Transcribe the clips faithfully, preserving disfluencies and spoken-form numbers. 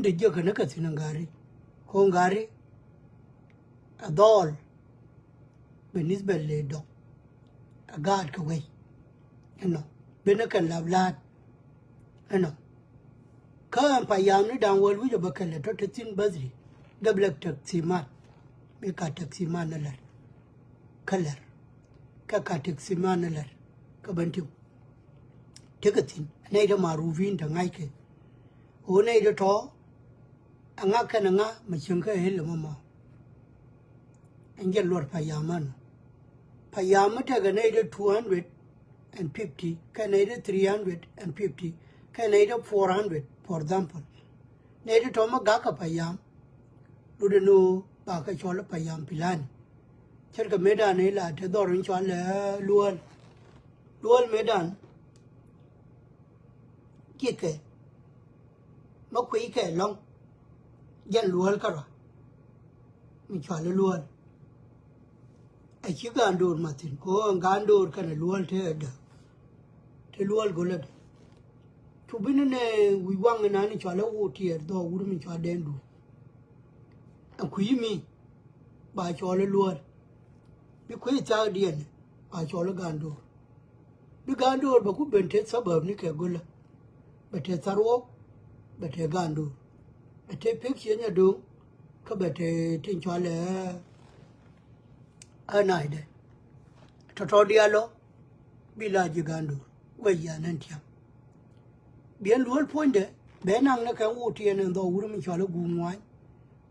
Dee jiäk kɛn kä thi̱n ɛ ŋa̱ri. Ko̱ ŋa̱ri ɛ dhɔl. Bɛ ni̱th bɛ lëë dɔ̱k ɛ gaatkɛ wec. Ɛnɔ ben ɛ kɛn lap la̱a̱t. Ɛnɔ kä ɛn payamni da̱ŋ wäl wi̱c ɛ bä kɛl ɛ tɔ̱ te thi̱n bäthri. Gɛp lɛ tɛk thi̱ma̱t. Mi ka tɛk thi̱ma̱t ni lɛr kä lɛr. Kɛ ka tɛk thi̱ma̱t ni lɛr kä ben tiw. Tekɛ thi̱n nɛy te marupin te ŋa̱ckɛ. Ɣöö nɛy te tɔ̱ ɛŋa kɛn ɛŋa mɛ cieŋ kä ëël ɛmɔ mɔ. Ɛn jɛ luɔr payam ɛnɔ. Payam mi tekɛ nɛy te two hundred and fifty kɛ nɛy te three hundred and fifty kɛ nɛy te four hundred, for example. Nɛy te tɔ̱ mi gak kɛ payam. Lotdɛ ni ɣöö bakɛ cɔl i̱ payam pilani. Ce̱tkɛ mëëdan i̱ la te dhɔr in cɔal ɛ luɔ̱ɔ̱l. Luɔ̱ɔ̱l mëëdan. Cikɛ mä kui̱ckɛ lɔ̱ŋ. Jɛn luɔ̱ɔ̱l kärɔa mi cɔal i̱ luɔ̱ɔ̱l. Ɛ ci ga̱a̱n do̱r mathin kɛ ɣöö ɛn ga̱a̱n do̱r kɛnɛ luɔ̱ɔ̱l te ɛ däk. Te luɔ̱ɔ̱l go̱lädɛ. Cu bi ni nɛ wi̱i̱ waŋ inan i̱ cɔal i̱ wut tiɛɛr dhɔɔk wut mi cɔal dɛn duun. Ɛ kui̱ mi ba cɔɔl i̱ luɔ̱ɔ̱l. Bi kui̱ thia̱a̱k diɛn ba cɔɔl i̱ ga̱a̱n do̱r. Bi ga̱a̱n do̱r bɛ ku ben te thabäp ni kɛ go̱lä. Bɛ te tha̱r wok bɛ te ga̱a̱n do̱r. Bɛ te pek ciëny ado̱ŋ kä bɛ te tin cɔal ɛ ɛ na̱a̱cdɛ. Tɔ̱tɔ̱ diaal ɔ bi la ji̱ ga̱a̱n do̱r wec yɛn ɛn tiam. Biɛn luɔ̱l puɔ̱nydɛ bɛ naŋ ni kɛ wut tiɛɛn ɛn dhɔk wut mi cɔal i̱ guum ŋuany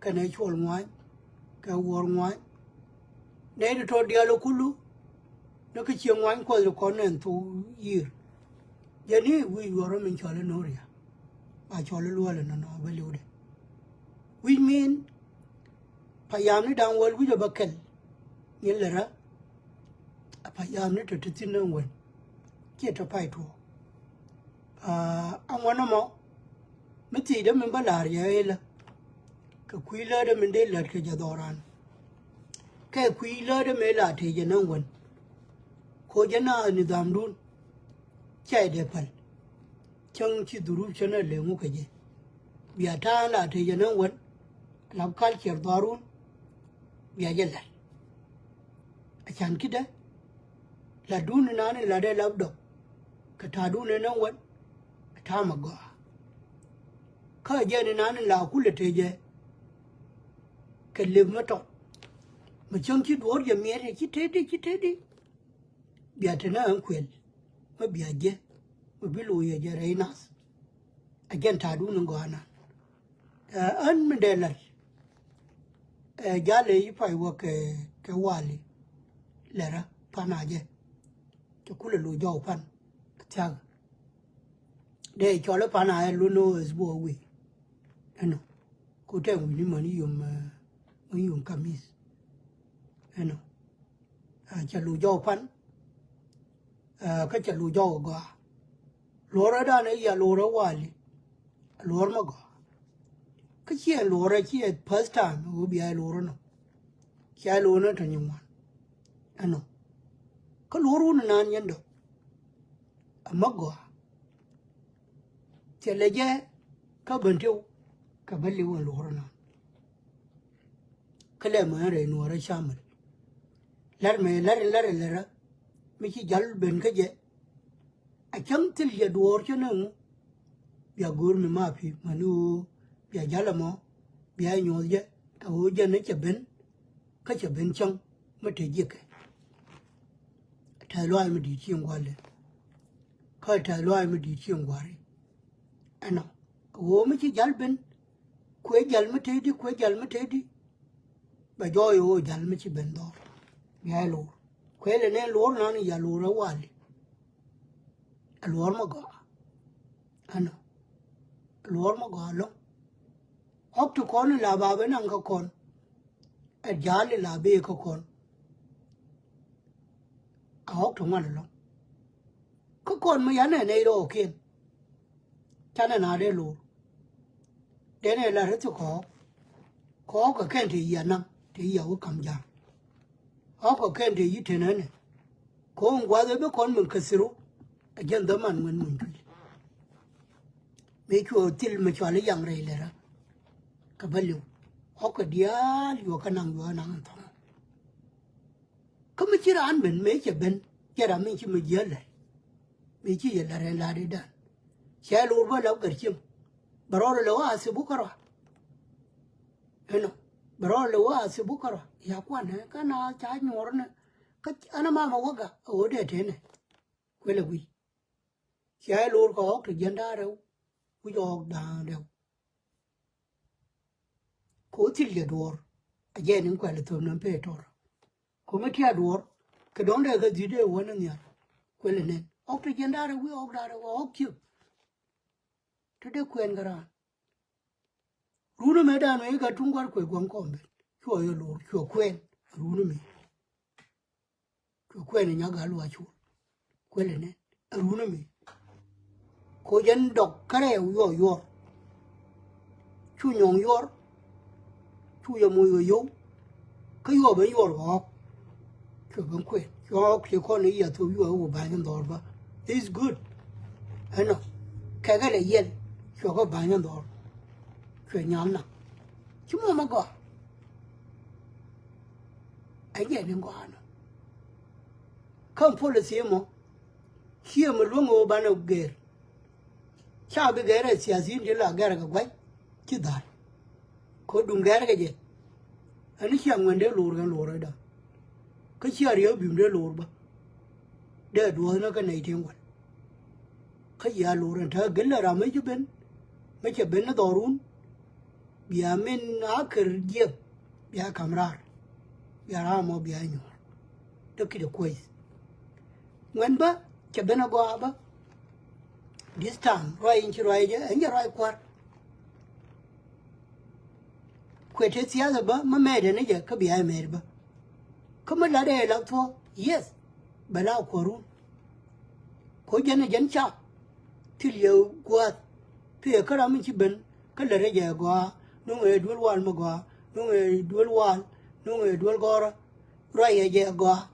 kɛnɛ cuɔl ŋuany kɛ wuɔ̱ɔ̱r ŋuany. Nɛy ti tɔ̱ diaal ɔ kulu ni kä cieŋ ŋuany kuɔth ri kɔn ɛn thok yiër. Jɛn i̱ wi̱i̱ yuɔr ɔ min cɔal i̱ no̱o̱ria ba cɔl i̱ luɔ̱ɔ̱l ɛnɔnɔ bä li̱wdɛ. Wi̱c min payamni da̱ŋ wäl wi̱c ɛ bä kɛl. Nyin lɛ rä a payamni tɔ̱ ti thi̱n ɛn wän. Ciɛ tɔ̱ pay tuɔɔk. Aa, aŋuan ɛmɔ mi thiecdä min bä la̱r yɛ ëëlä. Kɛ kui̱ läätdä min dee lät kɛ jɛ dhɔran. Kɛ kui̱ läätdä mëë la tëë jɛ näŋ wän. Ko̱ jɛ na nidhamdun. Cɛ dee päl. Cäŋ ci dhurup cä na leŋu kɛ jɛ. Bia ta̱a̱ la tëë jɛ näŋ wän. Lap kal ciɛr dhɔrun. Bia jɛ la̱t. A can kidä. La̱tdun inan in la̱tdɛ lap dɔk. Kɛ ta̱a̱dun in näŋ wän. Ta̱a̱ mɛ gɔaa. Kä jɛn inan in la kulɛ tëë jɛ. Kɛ lep mä tɔt. Mɛ cäŋ ci duɔ̱ɔ̱r jɛ miɛt ci tëëdi ci tëëdi. Bia te na ɛn kuël. Mä bia jɛ. Mä bi lo̱c yɛ jɛ rɛy nath. A jɛn ta̱a̱dun in gɔaa nan. Ɛ, ɣän mi dee la̱t. Ɛ, jalɛ yi pay wä kɛ, kɛ wali. Lɛrä pan a jɛ. Cɛ kulɛ lo̱c jɔw pan. Thia̱k. Dee cɔl i̱ pan a ɛ lo̱n ɣöö ɛ thuɔ̱k wi̱i̱. Ɛnɔ. Ku tɛm wi̱ni mäni yom, ɛ, mäni yom kamis. Ɛnɔ. Ɛ, cɛ lo̱c jɔw pan. Ɛ, kä cɛ lo̱c jɔw gɔaa. Luɔrä dan ɛ ya luɔrä wali. Luɔr mä gɔaa. Kä ciɛ luɔrä ciɛ first time ɛ ɣöö bia ɛ luɔrä nɔ. Cia ɛ luɔrä nɔ tɔ nyin wan. Ɛnɔ. Kä luɔr wun inan yɛn dɔ̱k. Ɛ mä gɔaa. Thilɛ jɛ kä ben tiw kɛ bä liw ɛn luɔrä nan. Kä lɛ mɛ rɛy nuɔrä camɛl. Lɛr mɛ lɛr lɛr lɛrä mi ci jal ben kä jɛ. A cäŋ thil jɛ duɔɔr cä nɛŋ. Bia go̱o̱r mi ma pi mäni ɣöö bia jal ɛmɔ bia nyuɔth jɛ kɛ ɣöö jɛn ni cɛ ben. Kä cɛ ben cäŋ mi te jiɛkɛ. Tɛth luaac mi di̱i̱t cieŋ gua̱lɛ. Kä tɛth luaac mi di̱i̱t cieŋ gua̱ri. Ɛnɔ ɣöö mi ci jal ben. Kuɛ jal mi tëëdi kuɛ jal mi tëëdi. Bɛ jɔɔc ɣöö jal mi ci ben dhɔr. Bia ɛ lo̱r kuɛ lɛ nɛn lo̱r nan ya lo̱r ɛ wali. Ɛ luɔr mä gɔaa. Ɛnɔ. Ɛ luɔr mä gɔaa lo̱ŋ. Ɣɔk ti kɔn in la ba ben naŋ kä kɔn. Ɛ ja̱a̱l in la bee kä kɔn. A ɣɔk ti ŋuan ɛlɔ̱ŋ. Kä kɔn mi yan ɛ nɛy rɔɔkiɛn. Canɛ na dee lo̱r. Dee nɛ la ri thi kɔɔk. Kɔɔk kɛ kɛn te yia naŋ te yia wä kam ja̱a̱ŋ. Ɣɔk kɛ kɛn te yi tenäni. Ko̱o̱ŋ gua̱th ɛ bi kɔn min käthiru. Ɛ jɛn dhäman ŋuɛn muny jui̱c. Mëë cuɛ thil mi cɔal i̱ yaŋ rɛy lɛrä. kɛ bä li̱w. Ɣɔ̱k kɛ diaal yuɔk kä naŋ yuɔk naŋ in thɔŋ. Kä mi ci raan ben mëë cɛ ben, cɛ ram mi ci mi jiäl lɛr. Mi ci yɛ lɛr ɛn la̱t i̱dan. Cɛ lo̱r bä lap gɛr cieŋ. Bɛ rɔɔdɛ lɛ wä a thip bukärɔa. Ɛnɔ bɛ rɔɔdɛ lɛ wä a thip bukärɔa. Ya kuanɛ kä na ca nyuɔrnɛ. Kä ɛn a mamɛ wäga a ɣöö dee tënɛ. Kuël ɛ guiy. Cia i̱ lo̱r kɛ ɣɔ̱k ti jiɛn da̱a̱ rɛw wi̱c ɣɔ̱k da̱a̱ rɛw. Ko thil jɛ duɔ̱ɔ̱r a jɛ ni̱n kuɛl ɛ thöp nɛn pee tɔr. Ko mi tia̱a̱ duɔ̱ɔ̱r kɛ dɔ̱ŋ dee kɛ dhi̱t dee wä ni nhial. Kuɛl ɛ nɛn ɣɔ̱k ti jiɛn da̱a̱ rɛw wi̱c ɣɔ̱k da̱a̱ rɛw ɣɔ̱k ciek. Te dee kuɛn kɛ raan. Run ɛmɛ dan wee gat tuŋ gua̱r kuɛ gua̱ŋ kɔn ben cuɔ yɛ lo̱r cuɔ kuɛn. Run ɛmɛ cuɛ kuɛn ɛ nyak gal luac col. Kuɛl ɛnɛ ɛ run ɛmɛ. Ko jɛn dɔk kärɛ yuɔr yuɔr. Cu nyɔŋ yuɔr. Cu yɛ moc ɣä yio̱w. Kä yuɔr ben yuɔr ɣɔɔk. Cuɛ ben kuɛn cuɛ ɣɔɔk cuɛ kɔn i̱ yath thok yuɔr ɣä wä ba̱ny in dhɔr bä. This is good. Ɛnɔ kɛkɛ lɛ yɛl cuɛ kä ba̱ny in dhɔr. Cuɛ nyam na ci mɔ mɛ gɔaa. Ɛ jɛ ni gɔaa nɔ. Kä policy mɔ ciɛ mi luäŋ ɣöö banɛ gɛr. Ca bi gɛr ɛ siasin ti la gɛr kɛ gua̱c ci dhal. Ko duŋ gɛr kɛ jɛ. Ɛn cia ŋuɛn dee lo̱r kɛn lo̱r ɛ da̱. Kä cia riek bim dee lo̱r bä. Dee duɔ̱ɔ̱th ni kä nɛy tin gua̱l. Kä yia lo̱r ɛn te gel lɛ ram mi ci ben. Mi cɛ ben ni dhɔrun. Bia min a kër jiɛp bia kam raar. Bia raar mɔ bia nyuɔ̱ɔ̱r. Dee ki̱t ɛ kuec. Ŋuɛn bä cɛ ben a gɔaa bä. This time ruac in ci ruac jɛ ɛn jɛ ruac kua̱r. Kuɛ te thiathɛ bä mä mɛɛtɛ ni jɛ kä bia ɛ mɛɛt bä. Kä mä lat ɛ lak thuɔ̱k yes. Bɛ la kuäärun. Ko jɛn ɛ jɛn ca thil yɛ gua̱a̱th. Thil yɛ kä ram mi ci ben kä lät ɛ jɛ gɔaa nuŋ ɛ duel wal mi gɔaa nuŋ ɛ duel wal nuŋ ɛ duel gɔrä. Ruac ɛ jɛ gɔaa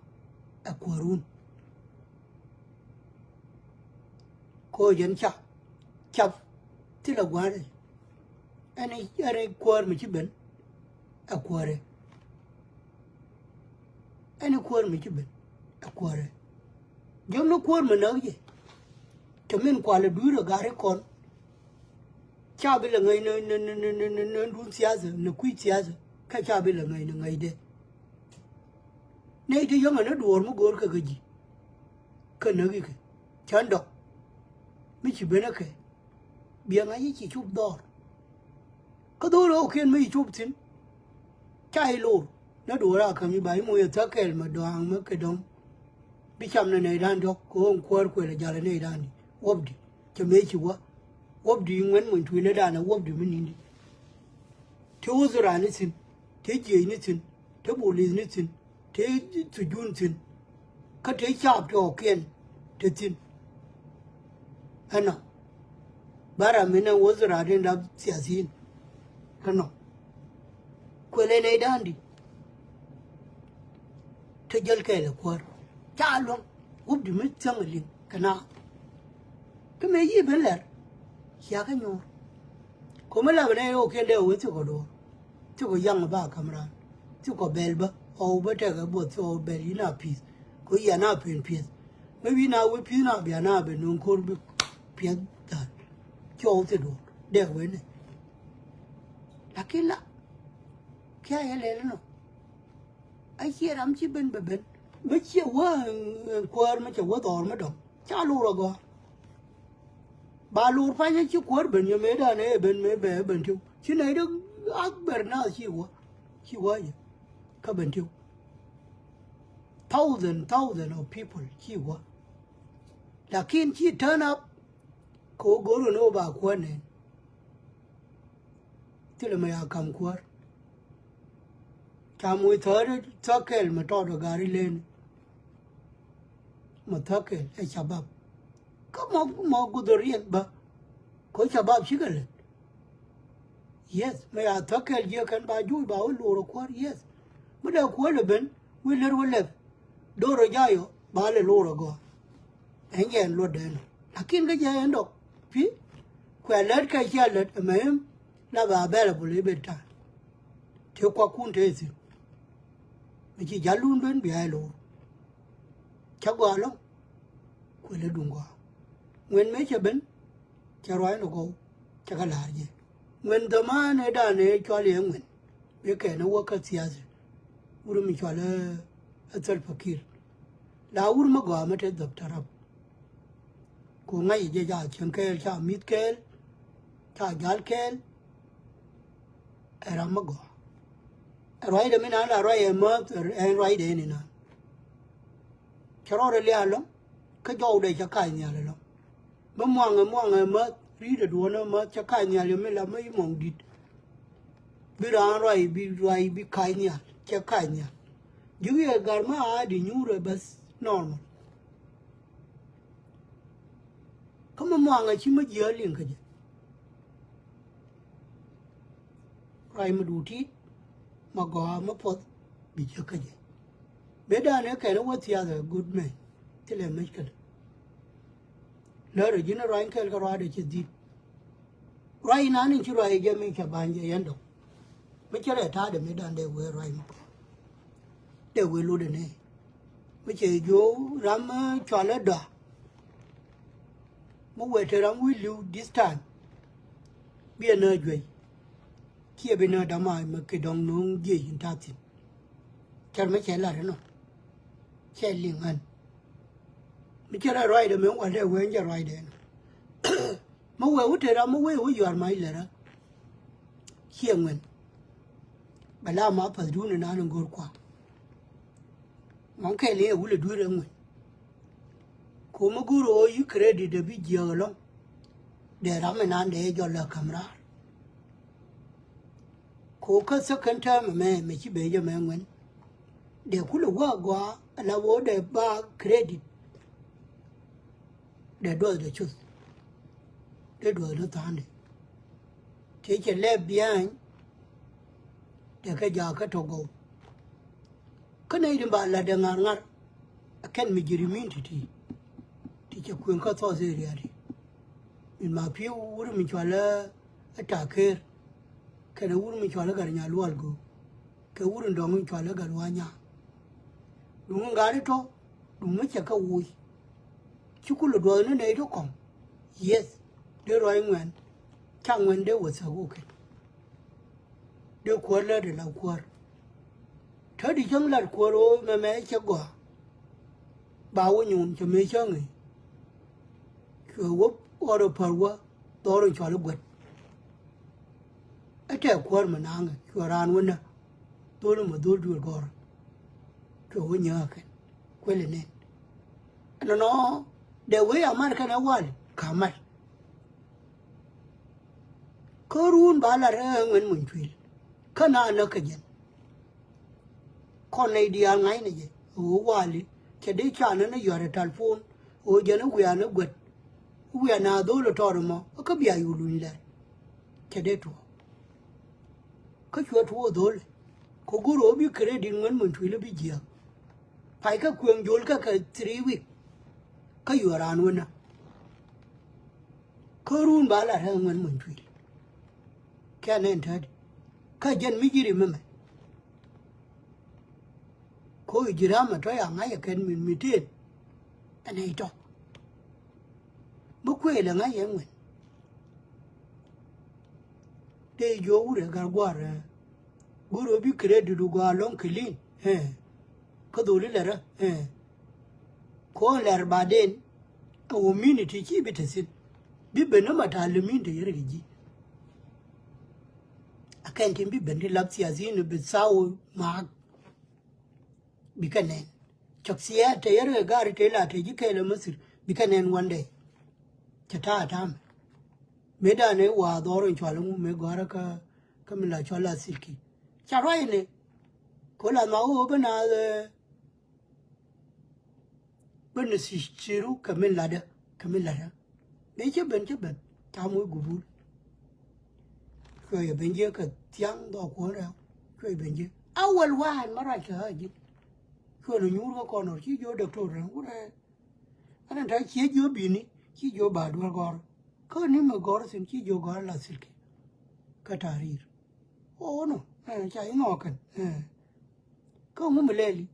ɛ kuäärun. Ko jɛn ca cap thil ɛ gua̱a̱th ɛ. Ɛn ɛn kuäär mi ci ben ɛ kuäärɛ. Ɛn kuäär mi ci ben ɛ kuäärɛ. Jiökni kuäär mi näk jɛ. Te min kualɛ dui̱r ɛ gari kɔn. Ca bi lɛ ŋäc ni ni ni ni ni ni dun thiathɛ ni kui̱ thiathɛ kä ca bi lɛ ŋäc ni ŋäcdɛ. Nɛy ti yäŋɛ ni duɔ̱ɔ̱r mi go̱o̱r kɛ kɛ ji̱. Kä näk ikɛ cän dɔk mi ci ben ɛ kɛ. Biɛ ŋa̱c i̱ ci cup dhɔr. Kä dho̱r ɣɔ̱kiɛn mi ci cup thi̱n. Ca i̱ lor nä duɔ̱ɔ̱r a käm i̱ ba i̱ moc ɛ thäk kɛl mɛ dɔ̱a̱ŋ mɛ kɛ dɔ̱ŋ. Bi cam nɛ nɛy da̱a̱n diɔ̱k kɛ ɣöö kuäär kuël ɛ jal ɛ nɛy da̱a̱n di wäpdi. Cɛ mëë ci wä wäpdi ŋuɛn mony tui̱ lät da̱a̱n ɛ wäpdi mi ni̱n di. Te wä dhorani thi̱n te jiëcni thi̱n te bolithni thi̱n. Te thujun thi̱n kä te caap tɔɔkiɛn te thi̱n. Ɛnɔ bä ram mi nɛ wä dhorani lap thiathi̱n. Ɛnɔ kuël ɛ nɛy da̱a̱n di. Te jäl kɛɛl ɛ kuäär ca luäŋ wäpdi mi thiäŋ ɛ liŋ kɛ naath. Kä mëë yiëë ben lɛr cia kä nyuɔ̱ɔ̱r. Ko̱mä lapɛ nɛ ɣöö kiɛn dee wee thikɔ duɔ̱ɔ̱r. Thikɔ yaŋ ba ka̱m raan thikɔ bɛl bä ɣɔw bä tɛkɛ buɔth thikɔ bɛl yi̱n a pi̱th. Kɛ wi̱i̱ a na pen pi̱th mi wi̱i̱ na wee pi̱th na bia na ben no̱o̱ŋ ko̱r bi piɛth dha̱a̱n. Cɔw thi duɔ̱ɔ̱r dee wee nɛ. Lakin la kiɛ yɛ lɛl inɔ. A ciɛ ram ci ben bɛ ben mi ciɛ wä kuäär mi cɛ wä dhɔr mi dɔ̱ŋ ca lor agɔa. Ba lor panyä ci kuäär ben yɛ mëë dan ɛ ben mëë bɛ ben tiw ci nɛy dee ak bɛr na ci wä ci wä yɛ. Kä ben tiw thousand thousand of people ci wä. Lakin ci turn up kɛ wä go̱r wä ni wä ba kuäär nɛn. Thilɛ mɛ ya kam kuäär. Ca muc thäär thäkɛl mɛ tɔɔt ɔ gari leni. Mɛ thäkɛl ɛ cabab. Kä mɔ mɔ guth ɔ riɛn bä. Kɔ cabab cikɛ lät. Yes mɛ ya thäkɛl jiɛ kɛn ba juuc ba wä lor ɔ kuäär yes. Mi dee kuäär lɛ ben wi̱i̱ lär wä lɛp. Do̱r ɔ jayɔ ba lɛ lor ɔ gɔaa. Ɛn jɛ ɛn luɔt dɛn ɔ lakin kä jɛ ɛn dɔk pi̱. Kuɛ lät kɛ cia lät ɛmɛ ɛm. la bɛ available i̱ ben ta̱a̱. Tëë kuakun tëë thi̱n. Mi ci ja̱l lun ben bia i̱ lo̱o̱r. Cä gɔaa ɛlɔ̱ŋ. Kuëlɛ duŋ gɔaa. Ŋuɛn mëë cɛ ben, cɛ ruac ni gɔw, cɛ kɛ la̱r jɛ. Ŋuɛn dhɔmaan ëë dan ëë cɔal yɛ ŋuɛn. Mëë kɛn ɛ wä kä thiath. Wur mi cɔal ɛ, ɛ Salva Kiir. La wur mi gɔaa mi te dhɔp tarap. Ku ŋa̱c jɛ ca cieŋ kɛɛl, ca mi̱th kɛɛl, ca jal kɛɛl. Ɛ ram mi gɔaa. Ɛ ruacdɛ mi naan la ruac ɛ mäth, ɛ ruacdɛ ni naan. Cɛ rɔɔdɛ liaal lɔ̱ŋ, kä jɔwdɛ cɛ kac nhial ɛlɔ̱ŋ. Mi muaŋɛ muaŋɛ mäth, ri̱i̱dɛ duɔ̱ɔ̱nɛ mäth, cɛ kac nhial yɛ mi la mi muɔŋ di̱t. Bi raan ruac, bi ruac, bi kac nhial, cɛ kac nhial. Ji̱ wi̱i̱ ɛ gar mi a di nyuurɛ bäth normal. Kä mi muaŋɛ ci mi jiääk liŋ kä jɛ. Ruac mi duut ti̱i̱t, ma gɔaa mi puɔth, bi jiääk kä jɛ. Mëë dan ëë kɛn ɛ wä thiath ɛ good man, thilɛ mushkila. Lärä ji̱n ruac kɛl kä ruaadɛ cɛ dhi̱t. Ruac inan in ci ruac jɛ mi cɛ ba̱ny jɛ yɛn dɔ̱ŋ. Mi cɛ rɛ ta̱a̱dɛ mi dan dee wee ruac mi kɔn. Dee wee lotdɛ nɛ. Mi cɛ jiö ram, eh, cualä dɔa. Mi wee te ram wi̱i̱ li̱w this time. Biɛ nä juey. Ciɛ bi nä dama mi kɛ dɔŋ no̱o̱ŋ jiec in ta̱thi̱n. Cär mi cɛ lat inɔ. Cɛ liŋ ɣän. Mi cɛ rɛ ruacdɛ mi wal dee wee in cɛ ruacdɛ inɔ. Mi wee wä te ram mi wee wä yuar mac lɛ rä. Ciɛ ŋuɛn. Bɛ la ma pa̱thdun inan in go̱r kua. Mɔŋ kɛɛliŋ ɛ wulɛ dui̱r ɛ ŋuɛn. Ko̱ mi go̱r ɣöö yi credit ɛ bi jiääk ɛlɔ̱ŋ. Dee ram inan dee jɔl lɛ käm raar. Ko̱ kä second term ɛmɛ mɛ ci ben jɛ mɛ ŋuɛn. Dee kulɛ wä agɔaa ala ɣöö dee ba credit. Dee duɔth dee cuth. Dee duɔth dee tha̱a̱ŋdɛ. Tëë cɛ left behind. Dee kɛ jaak kä tɔ gɔw. Kä nɛy tin ba lat dee ŋa̱r ŋa̱r. Ɛ kɛn mi ji̱ ri̱m in ti̱ti̱. Ti cɛ kuëŋ kä thɔɔth area ti. Min ma pi̱w wur mi cual ɛ Taker. Kɛnɛ wur mi cual ɛ Gat Nyalual Go̱o̱k. Kɛ wur in dɔ̱ŋ in cual ɛ Gat Wanya. Duŋ in gat itɔ, duŋ mi cɛ kɛ woc. Ci kulɛ duɔth ni nɛy ti kɔŋ. Yes, dee ruac ŋuɛn. Ca ŋuɛn dee wä thäk wä kɛn. Dee kuäär lät ɛ la kuäär. Te di cäŋ lat kuäär ɣöö mɛmɛ cɛ gɔaa. Ba wä nyuun cɛ mëë cäŋ i̱. Cuɛ wä ɣɔr ɛ päl wä dhɔr in cual i̱ guät. Ɛ tɛk kuäär mi naŋɛ cuɛ raan wä nä. Dhol mɛ dhol duël gɔr. Cuɛ wä nyääk kɛn kuël ɛ nɛn. Ɛnɔnɔ dee wee amat kɛn ɛ wal ka mat. Kä ruun ba lat ɛ ŋuɛn muny cuil. Kä na näk kɛ jɛn. Kɔn nɛy diaal ŋa̱cnɛ jɛ ɣöö wali cɛ dee canɛ ni yɔ̱a̱t ɛ talpon ɣöö jɛn i̱ wiaa ni guät. Wiaa na dhol ɛ tɔɔt ɛmɔ kä bia yul luny lɛr. Cɛ dee tuɔɔk. Kä cuɛ tuɔɔk dhol ɛ kɛ go̱r ɣöö bi credit ŋuɛn muny tuil i̱ bi jiääk. Pay kä kuëŋ jol kä kɛ three week. Kä yuɔ̱ɔ̱r raan wänä. Kä run ba la rɛ̈k ŋuɛn muny tuil. Kɛ nɛn tätdi kä jɛn mi ji̱ ri mɛmɛ. Ko ji̱ ram ɛ tɔ̱ ya ŋa̱c ɛ kɛn min mi tëën. Ɛn ɛ tɔ̱ mi kuëël ɛ ŋa̱c ɛ ŋuɛn. Dee jiök wurɛ gat gua̱a̱r ɛ. Go̱r ɣöö bi credit du gɔaa lɔ̱ŋ kɛ li̱n ɛ. Kä dholi lɛrä ɛ. Ko̱n lɛr baden ɛ wä minit ti ci bi te thi̱n. Bi ben ni ma ta̱a̱ lɛ min te yɛrɛ kɛ ji̱. A kɛn tin bi ben ti lap thiathi̱n bi thaw maak. Bikɛ nɛn cɔk thiɛɛt te yɛrɛ kɛ gaari te la te ji̱ kɛɛl ɛ mäthir bikɛ nɛn one day. Cɛ ta̱a̱ ta̱a̱mɛ mëë danɛ wa dhɔr in cual ŋu mëë gɔ̱a̱rä kä kä mi la cual la thilki. Ca ruac ni ko̱ la nhɔak ɣöö bä naath ɛ. Bä ni thi̱c thi̱ru kɛ min latdä kɛ min latdä. Mëë cä ben cä ben ca moc gubul. Cuɛ yɛ ben jiɛ kɛ thiaŋ dhɔk kuɔ̱n rɛw. Cuɛ yɛ ben jiɛ a wäl wa̱a̱n ma ruac kɛ ɣä ji̱. Cuɛ lɛ nyuur kä kɔn ɔ ci jiɔ dɔktor rɛw wurɛ. Ɛn ɛn ta̱ ciɛ jiɔ bi̱ni ci jiɔ ba duel gɔ̱r. Kä ni mi gɔ̱r thi̱n ci jiɔ gɔ̱r la thilki. kä ta̱ri̱i̱r. Ɣɔnɔ, eh, ca i̱ ŋɔɔkɛn, eh. Kä ŋu mi lɛli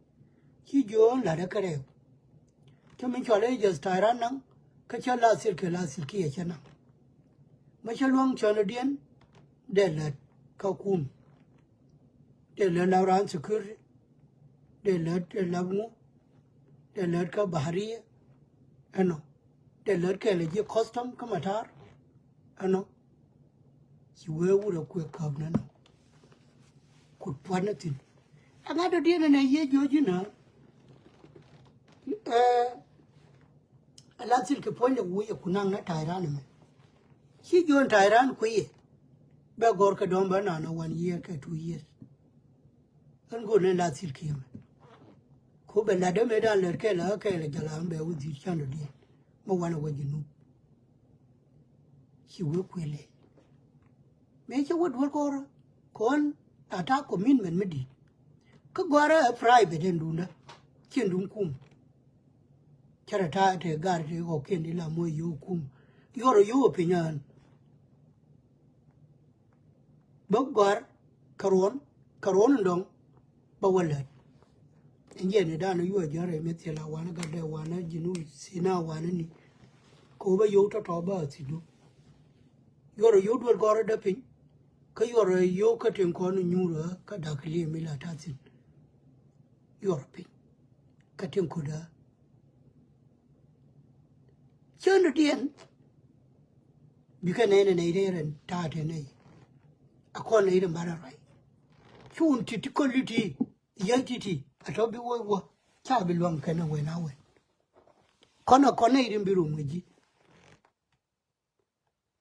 ci jiöön la̱t ɛ kärɛw. Cä mi cɔal i̱ jɛ ta̱a̱ ran naŋ kä cä la thil kɛ la thil kiɛ cä naŋ. Mä cä luäŋ cɔndiɛn dee lät kä kum. Dee lät la ran security. Dee lät dee lät ŋu. Dee lät kä bahariya. Ɛnɔ dee lät kɛɛl ji̱ custom kä matar. Ɛnɔ ci wee wut ɛ kuɛ käp nɛ nɔ. Kut pua̱t ni thi̱n. Ɛŋa dɔ̱diɛn ɛn ɛ yiëë jiɔ̱ɔ̱c inä. Ɛ a la thil kɛ puɔ̱nydɛ wi̱i̱ ɛ ku naŋ ni ta̱a̱ ran ɛmɛ. Ci jiɔ̱ɔ̱n ta̱a̱ ran kui̱ yɛ bɛ gɔ̱r kɛ dɔ̱ŋ bä naan ɛ one year kɛ two years. Ɣän go̱o̱r ni la thil kiɛ mɛ. Ko bɛ lat dee mëë dan lät kɛɛl ɛ ɣä kɛɛl ɛ jɛ la ɣän bɛ wä dhi̱i̱t can dɔ̱diɛn. Mä wanɛ wä ji̱ nup. Ci wee kuël lɛl. Mëë cä wä duel kɔrä kɔn a ta̱a̱ commitment mi di̱i̱t. Kä gɔ̱a̱rä ɛ private ɛn duundä. Cien duun kum. Cä rɛ ta̱a̱ te gar te kɔkiɛn di la muɔc yio̱w kum. Yuɔr ɛ yio̱w ɛ piny ɣän. Bä gɔ̱a̱r kɛ ruɔ̱n kɛ ruɔ̱n in dɔ̱ŋ. Bä wä lät. Ɛn jɛn i̱ da̱a̱n i̱ yuɔc jɔ̱ɔ̱r ɛmɛ thil a wanä gatdɛ wanä ji̱n wi̱c thi̱n a wanä ni. Kɛ wä bä yio̱w tɔ̱tɔ̱ bä a thi̱du. Yuɔr a yio̱w duel gɔ̱rä däpiny. Kä yuɔr a yio̱w kä tin kɔn i̱ nyuur ɣä kä da̱k li̱em i̱ la ta̱thi̱n. Yuɔr a piny kä tin ko̱dä. Cändädiɛn. Bikɛ nɛy nɛ nɛy rɛy rɛn ta̱a̱ te nɛy. A kɔn nɛy rɛn banɛ ruac. Cun ti̱ti̱ kɔn li̱ti̱. Yäc ti̱ti̱ a tɔ̱ bi wä wä ca bi luäŋ kɛn a wɛn a wɛn. Kɔn a kɔn nɛy rin bi rum kɛ ji̱.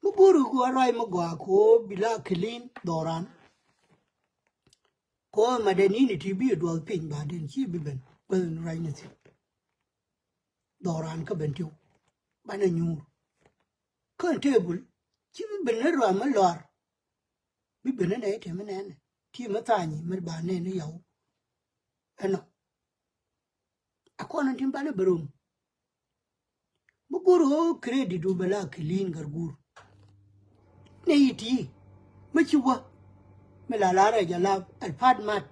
Mi go̱o̱ri ku a ruac mi gɔaa ko̱o̱ bi la clean dhɔran. Ko̱o̱ ma dee ni̱ni ti bi duɔth piny ba den ci bi ben guäth ni ruac ni thi̱n. Dhɔran kä ben tiw banɛ nyuur. Kä table ci bi ben ni ruac mi lɔar. Bi ben ni nɛ te mi nɛnɛ ti mi tha̱a̱ny mi ba nɛn ni yaw. Ɛnɔ a kɔn in tin banɛ bɛ rom. Mi go̱o̱r ɣöö credit du bɛ la clean gär guur. Nɛ yi ti mi ci wä mi la la rɛc a lap ɛl pat mat.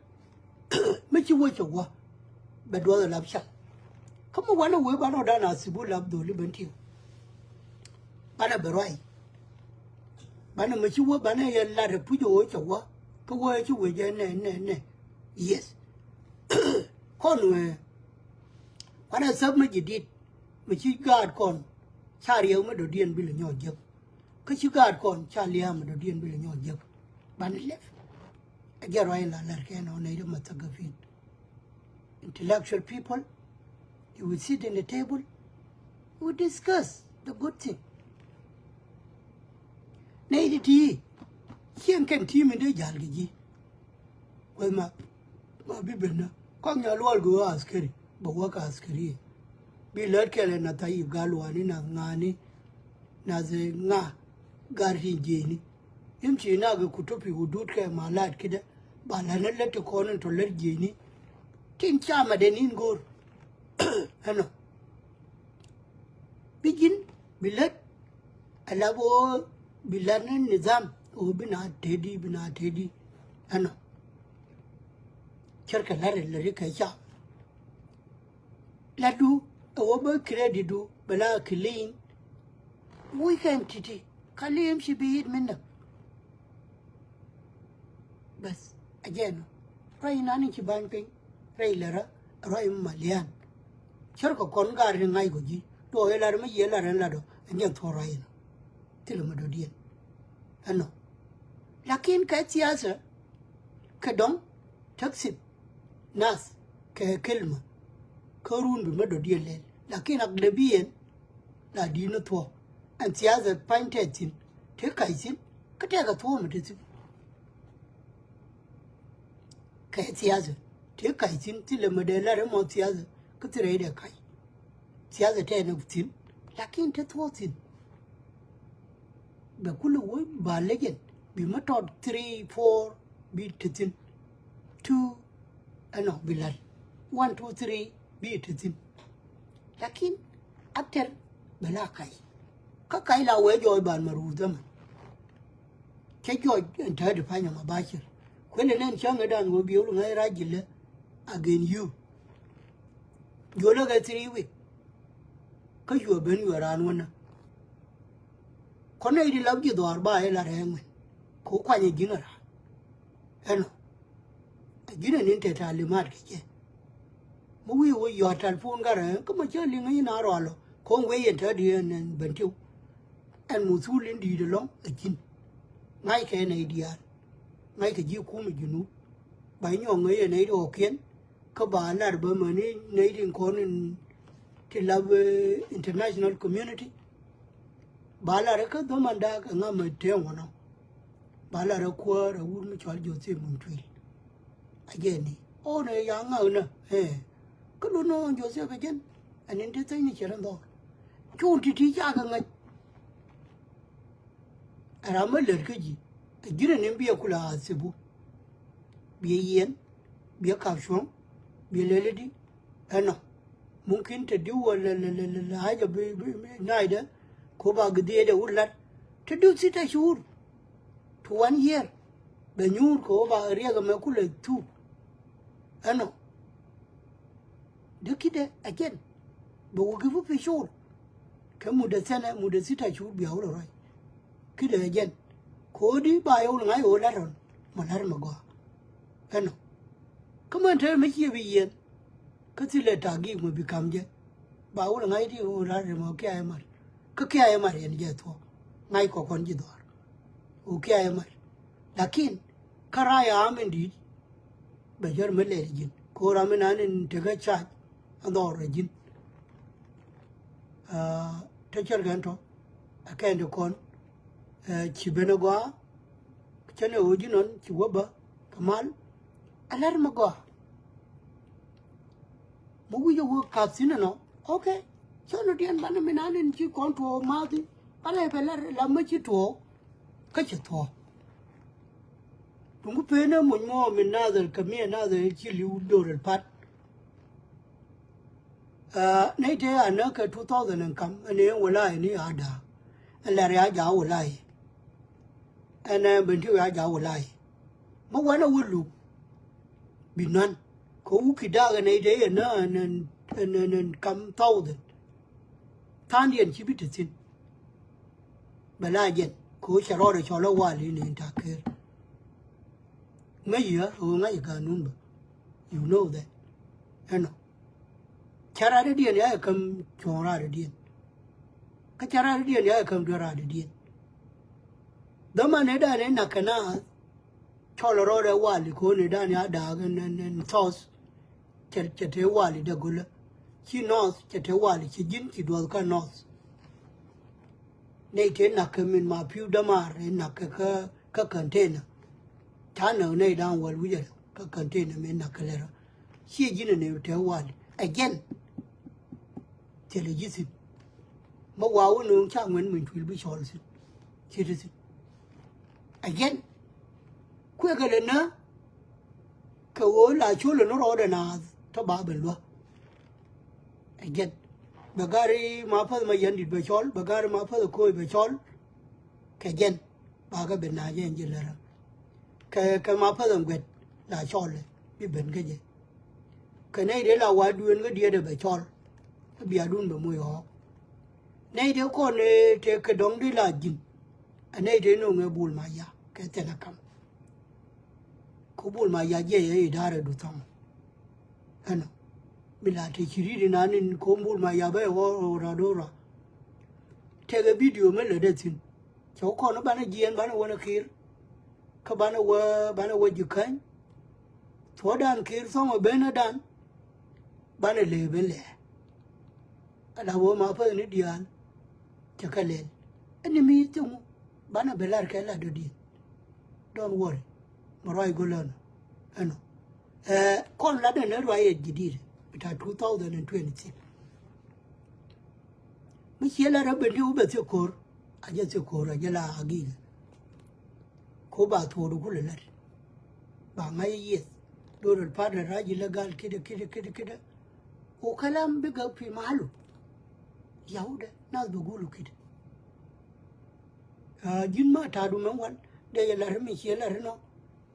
Mi ci wä cɛ wä bɛ duɔth a lap cal. Kä mi wanɛ wee banɛ ɔ dan a thibu lap dholi ben tiw. Banɛ bɛ ruac. Banɛ mi ci wä banɛ yɛ lat ɛ puc ɣöö cɛ wä kä wä ci wee jɛ nɛ nɛ nɛ. Yes. Kɔn wee. Kuanɛ thäp mi ji̱ di̱t mi ci gaat kɔn ca riɛw mi dɔ̱diɛn bi lɛ nyɔk jek. Kä ci gaat kɔn ca lia̱a̱ mi dɔ̱diɛn bi lɛ nyɔk jek. Banɛ lɛp. Ɛ jɛ ruac in la lɛr kɛn ɔ nɛy ri ma thäk gäpin. Intellectual people, you will sit in the table, you will discuss the good thing. Nɛy ti ti cieŋ kɛn ti mi dee jal kɛ ji̱. Kueth ma ma bi ben na kɔk nya luɔl go̱o̱ askari bɛ wä ka askari. Bi lät kɛlɛ na thayip gal wani na ŋani na the ŋa gar tin jieni. Yim ci na kɛ ku topi wudut kɛ ma lat kidɛ ba lät ni lät ti kɔn in tɔ lät jieni. Tin ca ma den in go̱o̱r. Ɛnɔ bi ji̱n bi lät. Ala bi ɣöö bi lat ni nidham ɣöö bi na teti bi na teti. Ɛnɔ cärkɛ la̱t ɛ läri kɛ ca. Latdu ɛ wä bä creditdu bɛ la clean. Weekend titi ka li̱em ci bi yit mi näk. Bäth a jɛn ɔ ruac inan in ci ba̱ny piny. Rɛy lärä ruac mi ma lian. Cärkɛ kɔn gar ni ŋa̱c kɔ ji̱ duɔk ilar mi yiëë lar ɛn lat ɔ. Ɛn jɛn thuɔ̱k ruac inɔ thilɛ mi dɔ̱diɛn. Ɛnɔ lakin kɛ thiathɛ kɛ dɔ̱ŋ. Täk thip nath kɛ kelma. Kä run bi mi dɔ̱diɛn lɛl lakin ak lɛ bi ɛn la di̱t ni thuɔ̱k. Ɛn thiathɛ pa̱ny tɛth thi̱n te kac thi̱n kä tɛkɛ thuɔ̱k mi te thi̱n. Kɛ thiathɛ te kac thi̱n thilɛ mi dee lar ɛmɔ thiathɛ kä thilɛ idɛ kac. Thiathɛ tɛnɛ thi̱n lakin te thuɔ̱k thi̱n. Bɛ kulɛ wä ba lejɛn bi mi tɔt three four bi te thi̱n. Two ɛnɔ bi la̱t one two three bi te thi̱n. Lakin after bɛ la kac kä kac la wee jɔɔc ban ma ruur dhämɛ. Cä jɔɔc ɛn täätdi panyɔm a ba cir. Kuël ɛn ɛn cäŋ ëëdan ɣöö bi wul ŋäc rac ji̱lä again you. Juɔlä kɛ three week. Kä yuɔ ben yuɔ raan wänä. Kɔn nɛy di lap ji̱ dhɔaar ba ɛ la rɛɛ ŋuɛn. Kɛ wä kuany ɛ ji̱n ɛ raan. Ɛnɔ. Ɛ ji̱n ɛ ni̱n te talimat kɛ jɛ. Mi wi̱i̱ wä yɔ̱a̱t talpon garɛ kä ma cä liŋ ɛ nyin a rɔalɔ. Ko̱ŋ wee yɛn täätdi ɛn ɛn Bentiu. Ɛn muthul in di̱i̱t ɛlɔ̱ŋ ɛ ji̱n. Ŋa̱ckɛ nɛy diaal. Ŋa̱ckɛ ji̱ kumɛ Junub. Ba nyɔk ŋäc ɛ nɛy di ɣɔ̱kiɛn. Kä ba lar bä mäni nɛy tin kɔn in ti lap, eh, international community. Ba lar kä dhɔmanda kɛ ŋa mɛ tëë ŋuɔnɔ. Ba lar ɛ kuäär ɛ wut mi cɔal Joseph Muntuil. A jɛ ni. O nɛ ya ŋa̱k nä. Eh. Kä lun nɔ Joseph ɛ jɛn. Ɛn in ti thäny ni cɛ rɛ dhɔr. Cu ti ti ca kɛ ŋäc. Ɛ ram mi lät kä ji̱. Ɛ ji̱n ɛ ni biɛ kulɛ a thipu. Biɛ yiɛn, biɛ kap cuɔ̱ŋ, biɛ lɛl i̱di. Ɛnɔ. Mumkin te diw wä lɛ lɛ lɛ lɛ lɛ haja bi bi bi naydɛ. Ko ba gidhiecdɛ wut lat. Te diw thita cuur. To one year. Bɛ nyuur ko ba riɛk ɛmɛ kulɛ thuk. Ɛnɔ. Dee ki̱dɛ ɛ jɛn. Bɛ wä gi̱p pi cuur. Kɛ mudɛ thɛnɛ mudɛ thita cuur bia wä lɔ ruac. Ki̱dɛ ɛ jɛn. Ko̱di ba yɛ wä lɔ ŋa̱c ɣöö lat rɔn mɔ lat mɛ gɔaa. Ɛnɔ. Kä mɛn te mi ciɛ bi yiɛn. Kä thilɛ ta̱a̱ gi̱i̱k mɛ bi ka̱m jɛ. Ba wä lɔ ŋa̱c ti ɣöö lat rɛ mɔ kia̱ yɛ mat. Kä kia̱ yɛ mat yɛn jɛ thuɔ̱k. Ŋa̱c kɔ kɔn ji̱ dhɔaar. Ɣöö kia̱ yɛ mat. Lakin kä ra̱a̱ yɛ am in di̱i̱t. Bɛ jɔr mi lɛl ji̱n ko̱ra mi nan in tekä cac. An dhɔr rɛ ji̱n. Aa, te cɛr kɛn tɔ a kɛn ti kɔn. Aa, ci ben a gɔaa. Cɛn ɛ ɣöö ji̱n ɔn ci wä bä kɛ mal. A lɛr mi gɔaa. Mi wi̱c a wä kath thi̱n ɛnɔ. Ok. Cɔn ɔ diɛn banɛ mi nan in ci kɔn tuɔɔk mathi. Banɛ pɛ lɛr la mi ci tuɔɔk. Kä cɛ thuɔ̱k. Duŋku pen ɛ muc mɔ mi nathɛr kɛ mi ɛ nathɛr ci li̱w dor ɛl pat. Aa, nɛy tëë a näk kɛ two thousand ɛn kam ɛn ëë wä la ɛn i̱ a da̱a̱. Ɛn lɛr ya ja̱a̱ wä la i̱ ɛn ɛ ben ti wä ya ja̱a̱ wä la i̱. Mi wanɛ wä luk bi nuan kɛ wä ki da̱a̱k ɛn nɛy tëë ɛn ɛ ɛn ɛn kam thousand. Tha̱a̱ŋdiɛn ci bi te thi̱n. Bɛ la jɛn kɛ ɣöö cɛ rɔɔdɛ cɔl ɛ wal in in ta̱a̱ ker. Ŋäc yɛ ɣöö ŋa̱c ɛ ga̱a̱nun bä. You know that. Ɛnɔ. Ca raadädiɛn ya yɛ käm cuɔ̱ɔ̱ŋ raadädiɛn. Kä ca raadädiɛn ya yɛ käm duer raadädiɛn. Dhämanɛ danɛ nak kɛ naath. Cɔl rɔɔdɛ wali ko̱n i̱ danɛ a daak ɛn ɛn ɛn thɔth. Cɛ cɛ te wali dɛ gölä. Ci nɔɔth cɛ te wali ci ji̱n ci duɔth kä nɔɔth. Nɛy te nak kɛ min ma pi̱w dämaar ɛ nak kɛ kä kä container. Ca näk nɛy da̱a̱ŋ wäl wi̱cɛ kä container min nak kɛ lɛ rɔ. Ciɛ ji̱n ɛ nɛy te wali ɛ jɛn. Thilɛ ji̱ thi̱n. Mä wa wä nööŋ ca ŋuɛn min cuil bi cɔl thi̱n. Ci ti thi̱n. Ɛ jɛn. Kuekɛ lɛ nä. Kɛ ɣöö la col ɛn rɔɔdɛ naath tɔ ba ben luäk. Ɛ jɛn. Bɛ gari ma päth ma yɛn dit bɛ cɔl, bɛ gari ma päth koc bɛ cɔl. Kɛ jɛn. Ba kɛ ben na jɛ ɛn ji̱ lärä. Kɛ kɛ ma päth ɛn guɛt la cɔl ɛ bi ben kä jɛ. Kɛ nɛy dee la wa dueen kä diɛɛdɛ bɛ cɔl. Kä biadun bɛ moc ɣɔɔk. Nɛy dee kɔn ɛ tëë kɛ dɔ̱ŋ di la ji̱n. Ɛ nɛy dee no̱o̱ŋ ɛ bul ma ya kɛ thɛn ɛ kam. Ku bul ma ya jiɛ yɛ idaarɛ du thɔŋ. Ɛnɔ. Mi la te ci ri̱t inan in ko̱o̱m bul ma ya bɛ ɣɔr ɣɔr ɣɔr ɣɔr. Tɛkɛ bidio mi lät ɛ thi̱n. Cɛ wä kɔn banɛ jiɛɛn banɛ wä ni kir. Kä banɛ wä banɛ wä ji̱ käny. Thuɔ̱ɔ̱dan kir thɔŋ ɛ ben ɛ dan. Banɛ lëë ben lɛɛ. Ala wä ma päth ni diaal. Cɛ kɛ lɛl. Ɛn ni mi thiŋ banɛ ben lar kɛ la dɔ̱diɛn. Don't worry. Mɛ ruac go̱l ɛnɔ. Ɛnɔ. Ɛ kɔn lat ɛn ruac ɛ jidid. Bita two thousand and twenty-six. Mi ciɛ la rɛ ben di wä bɛ thiek ko̱r. A jɛ thiek ko̱r a jɛ la a gi̱i̱kɛ. Ko ba thuɔɔdu kulɛ lat. Ba ŋa̱c yieth. Do̱r ɛl pat rɛ rac ilɛ gal kidɛ kidɛ kidɛ kidɛ. Ko kalam bi gak pi malu. Yahudɛ nath bi gulu kidɛ. Aa, ji̱n ma ta̱a̱du mɛn wal. Dee jɛ lar mi ciɛ lar inɔ.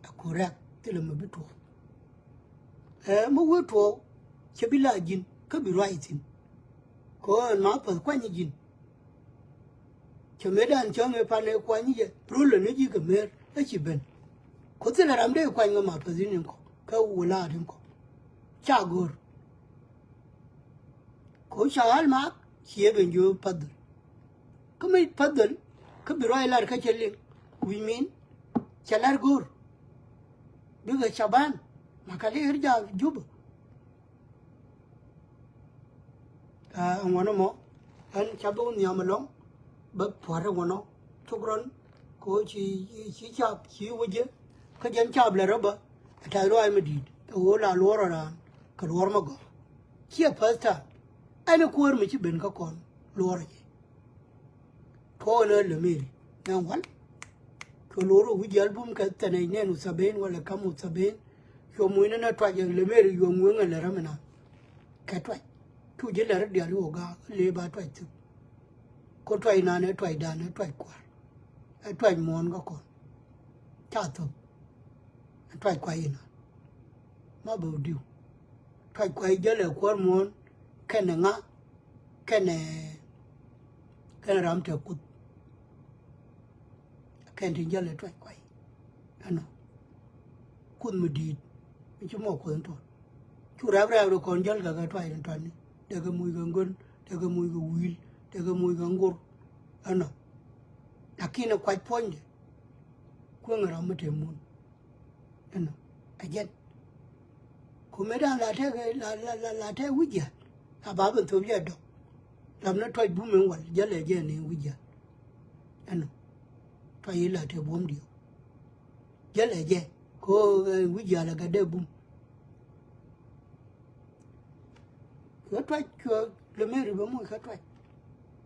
A correct thilɛ mi bi tuɔɔk. Ɛ mi wee tuɔɔk cɛ bi la ji̱n kä bi ruac thi̱n. Kɛ ɣöö ɛn ma päth kuany ji̱n. Cɛ mëëdan cäŋ ëë pan ëë kuany jɛ rulɛ ni ji̱ kɛ mëër ɛ ci ben. Ku thilɛ ram dee kuany kɛ ma päth in in kɔ kä wulaat in kɔ. Ca go̱o̱r. Ko ca ɣal maak ciɛ ben jiö path dhöl. Kä mi path dhöl kä bi ruac lar kä cɛ liŋ wi̱i̱ min cɛ lar go̱o̱r. Bikɛ caban ma ka li̱i̱r jaak Jubä. Aa, ɛŋuɔ̱n ɛmɔ ɛn ca bi wä nhiam ɛlɔ̱ŋ. Bä pua̱t ɛŋuɔ̱n ɔ cuk rɔn. Ko ci ci cap ci wä jiɛ kä jɛn cap lɛ rɔ bä. Ɛ ta̱th ruac mi di̱i̱t ɛ ɣöö la luɔr ɔ raan kɛ luɔr mi gɔaa. Ciɛ first time ɛn ɛ kuäär mi ci ben kä kɔn luɔr ɔ jɛ. Tuɔɔk ɛn ɣän lɛ meri nɛn wal. Cuɛ lo̱r ɛ wi̱c jial bum kɛ thɛnɛ nɛn wä thaben wala kam wä thaben. Cuɛ muc ni nɛ tuac ɛ lɛ meri yuɔ̱ŋ wieŋ ɛ lɛ räm ɛnan. Kɛ tuac cu ji̱ lɛ rɔ dial i̱ wä gaak ɛ lëë ba tuac thuk. Ko tuac nan ɛ tuac dan ɛ tuac kua̱r. Ɛ tuac muɔ̱ɔ̱n kä kɔn ca thuk. Ɛ tuac kuac inan. Ma bɛ wä diw tuac kuac jäl ɛ kuäär muɔ̱ɔ̱n kɛnɛ ŋa. Kɛnɛ kɛnɛ ram te kuth. Kɛn tin jäl ɛ tuac kuay ɛnɔ. Kuth mi di̱i̱t mi ci mɔ kuth in tuɔt. Cu rɛp rɛp ri kɔn jäl kɛ kɛ tuac in tuani. Dee kɛ muc kɛ ŋön, dee kɛ muc kɛ wi̱i̱l, dee kɛ muc kɛ ŋur ɛnɔ. Lakin ɛ kuac puɔ̱nydɛ kueŋ ɛ ram mi te mun. Ɛnɔ ɛ jɛn. Ku mëëdan la tɛk la la la la tɛk wi̱c jiath. La ba ben thop jɛ dɔk. Lam ni tuac bum in wal jälɛ jɛ ni wi̱c jiath. Ɛnɔ tuac yi la tɛk buɔ̱m diɔ̱k. Jälɛ jɛ ko wi̱c jiath la gat dee bum. Cuɛ tuac cuɛ lɛ meri bɛ muc kä tuac.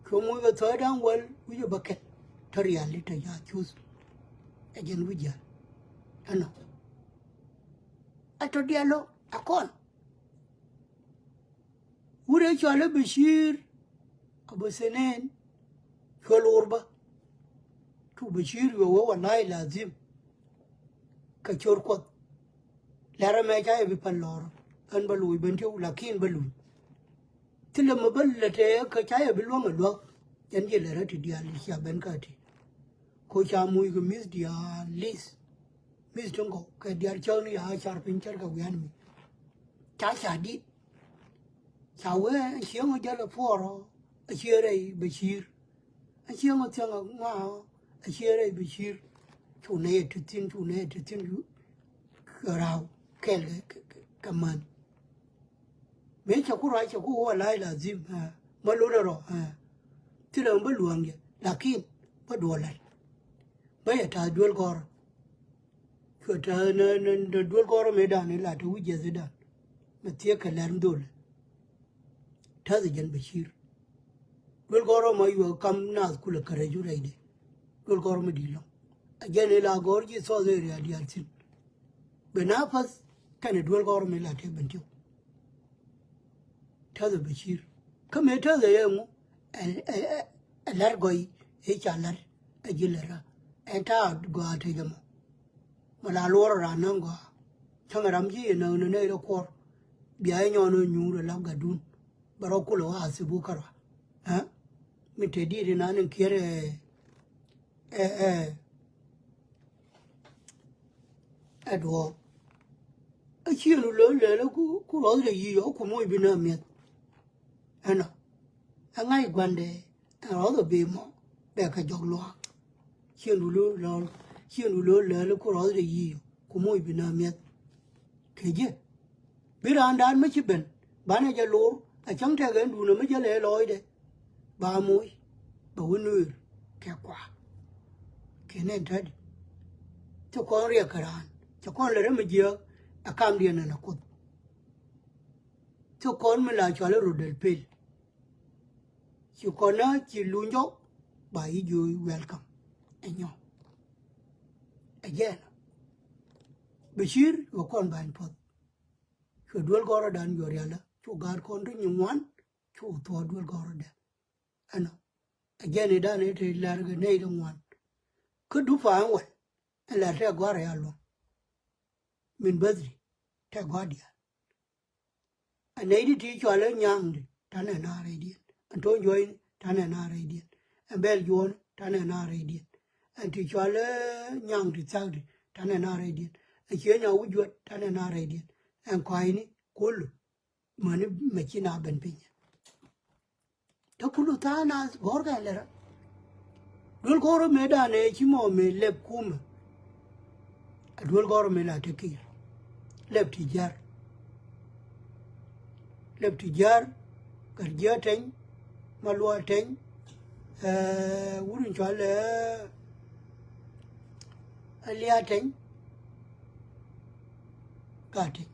Cuɛ muc bɛ thɔɔcdan wäl wi̱c ɛ bä kɛl. Tɔ riali tɔ ya cuth. Ɛ jɛn wi̱c jiath. Ɛnɔ. A tɔ diaal ɔ a kɔn. Wurɛ cɔal i̱ Bashir Abu Thanin. Cuɛ lo̱r bä. Cu Bashir yuɔ wee wallahi lazim. Kɛ cor Kuɔth. Lɛr ɛmɛ ca yɛ bi pal lɔr. Ɣän bä loc ben tiw lakin bä luny. Thilɛ mi bä lɛ tɛɛ kɛ ca yɛ bi luäŋ ɛ luäk. Jɛn jiɛ lɛ rɛ ti diaal cia ben kä ti. Ko ca muc kɛ mi̱th diaal li̱th. Mi̱th tin kɔ kɛ diaal cäŋ ni ya car piny cär kɛ wian mi. Ca ca dit. Ca wee ɛn cieŋ ɔ jäl ɛ puɔrɔ ɛ ciɛ rɛy Bashir. Ɛn cieŋ ɔ thiäŋ ɛ ŋuaɔ ɛ ciɛ rɛy Bashir. Cu nɛy ɛ ti thi̱n cu nɛy ɛ ti thi̱n. Kɛ raw kɛɛl kɛ kɛ kɛ män. Mëë cɛ ku ruac cɛ ku wä wallahi lazim, ɛ, ma lotdɛ rɔ, ɛ. Thilɛ mi bä luäŋ jɛ lakin bä duɔl la̱t. Bä yɛ ta̱a̱ duel gɔ̱rä. Cuɛ ta̱a̱ nä nä nä duel gɔ̱rä mëëdan i̱ la te wi̱c jiäthidan. Mɛ thiek kɛ lɛr mi dholɛ. Ta̱th ɛ jɛn Bashir. Duel gɔ̱rä ma yuɛ kam naath kulɛ kärɛ ju rɛydɛ. Duel gɔ̱rä mi di̱i̱t lɔ̱ŋ. Ɛ jɛn i̱ la gɔ̱r ji̱ thɔɔth area diaal thi̱n. Bɛ na path kɛnɛ duel gɔ̱rä mi la te ben tiw. Ta̱thɛ Bashir. Kä mëë ta̱thɛ yɛ ŋu ɛ ɛ ɛ ɛ la̱r gɔy ëë ca la̱r ɛ ji̱ lɛ ra. Ɛn ta̱a̱ gɔaa te jɛ mɔ. Mɔ la luɔr ran näŋ gɔaa. Cäŋ ram ji̱ yɛ näŋ ni nɛy rɔ kuɔr. Bia yɛ nyɔn ɛ nyuur ɛ lap gatdun. Bɛ rɔ kulɛ wä a thibu kärɔa. Ɛ mi te di̱i̱t inan in kiɛr ɛ ɛ ɛ ɛ duɔɔk. Ɛ ciëŋdu lo̱l lɛl ku ku rɔth lɛ yic ɔ ku moc bi nä mi̱eth. Ɛnɔ ɛ ŋa̱c gua̱ndɛ ɛ rɔth ɔ bi mɔ bɛ kɛ jɔk luaak. Ciëŋdu lo̱l lɔl ciëŋdu lo̱l lɛl ku rɔth lɛ yic ɔ ku moc bi nä mi̱eth. Kɛ ji̱ bi raandan mi ci ben banɛ jɛ lor a cäŋ tɛk ɛn duundɛ mi jɛ lɛ lɔɔcdɛ. Ba moc bɛ wä nueer kɛ kua. Kɛ nɛn tätdi cɛ kɔn riɛk kɛ raan cɛ kɔn lɛ rɛ mi jiääk. Ɛ kamdiɛn ɛn a kuoth cɛ kɔn mi la cual i̱ rot dɛl pel. Ci kɔn na ci luny jɔk ba yi jiööc welcome. Ɛ nyɔ ɛ jɛɛn. Bɛ ci̱r kɛ kɔn ba̱ny puɔth. Cuɛ duel gɔ̱rä dan juɔ̱r yalä cu gaat kɔn ti nyi ŋuan. Cu thuɔɔk duel gɔ̱rä dɛ ɛnɔ. Ɛ jɛn i̱ dan i̱ ti lɛr kɛ nɛy ti ŋuan. Kä dup pa̱a̱ŋ wal Ɛn la tɛ gɔ̱a̱r ya luɔ̱ŋ. Min bäthri tɛ gɔ̱a̱r diaal. Ɛ nɛy di ti cɔal ɛ Nyaŋdi, tanɛ naar rɛydiɛn. Ɛn To̱o̱ŋ Juɔ̱cni, tanɛ naar rɛydiɛn. Ɛn Bɛl Juɔ̱ɔ̱ni, tanɛ naar rɛydiɛn. Ɛn ti cɔal ɛ Nyaŋdi Thiakdi, tanɛ naar rɛydiɛn. Ɛn Ciɛ Nyawi̱c Juɔ̱t, tanɛ naar rɛydiɛn. Ɛn kɔ̱a̱cni kulu, mäni mɛ ci na ben piny. Te kulu tha̱a̱ŋ na gɔ̱rkɛ lɛ rɔ. Duel gɔ̱rä mëëdan ɛ ci mɔ mëë lɛp kumɛ. A duel gɔ̱rä mëë la te kiir. Lɛp ti jiar. Lɛp ti jiar. Gat jiar teny. Ma luɔa teny. Ɛɛ, wut in cɔal ɛ, ɛ lia teny. Gat teny.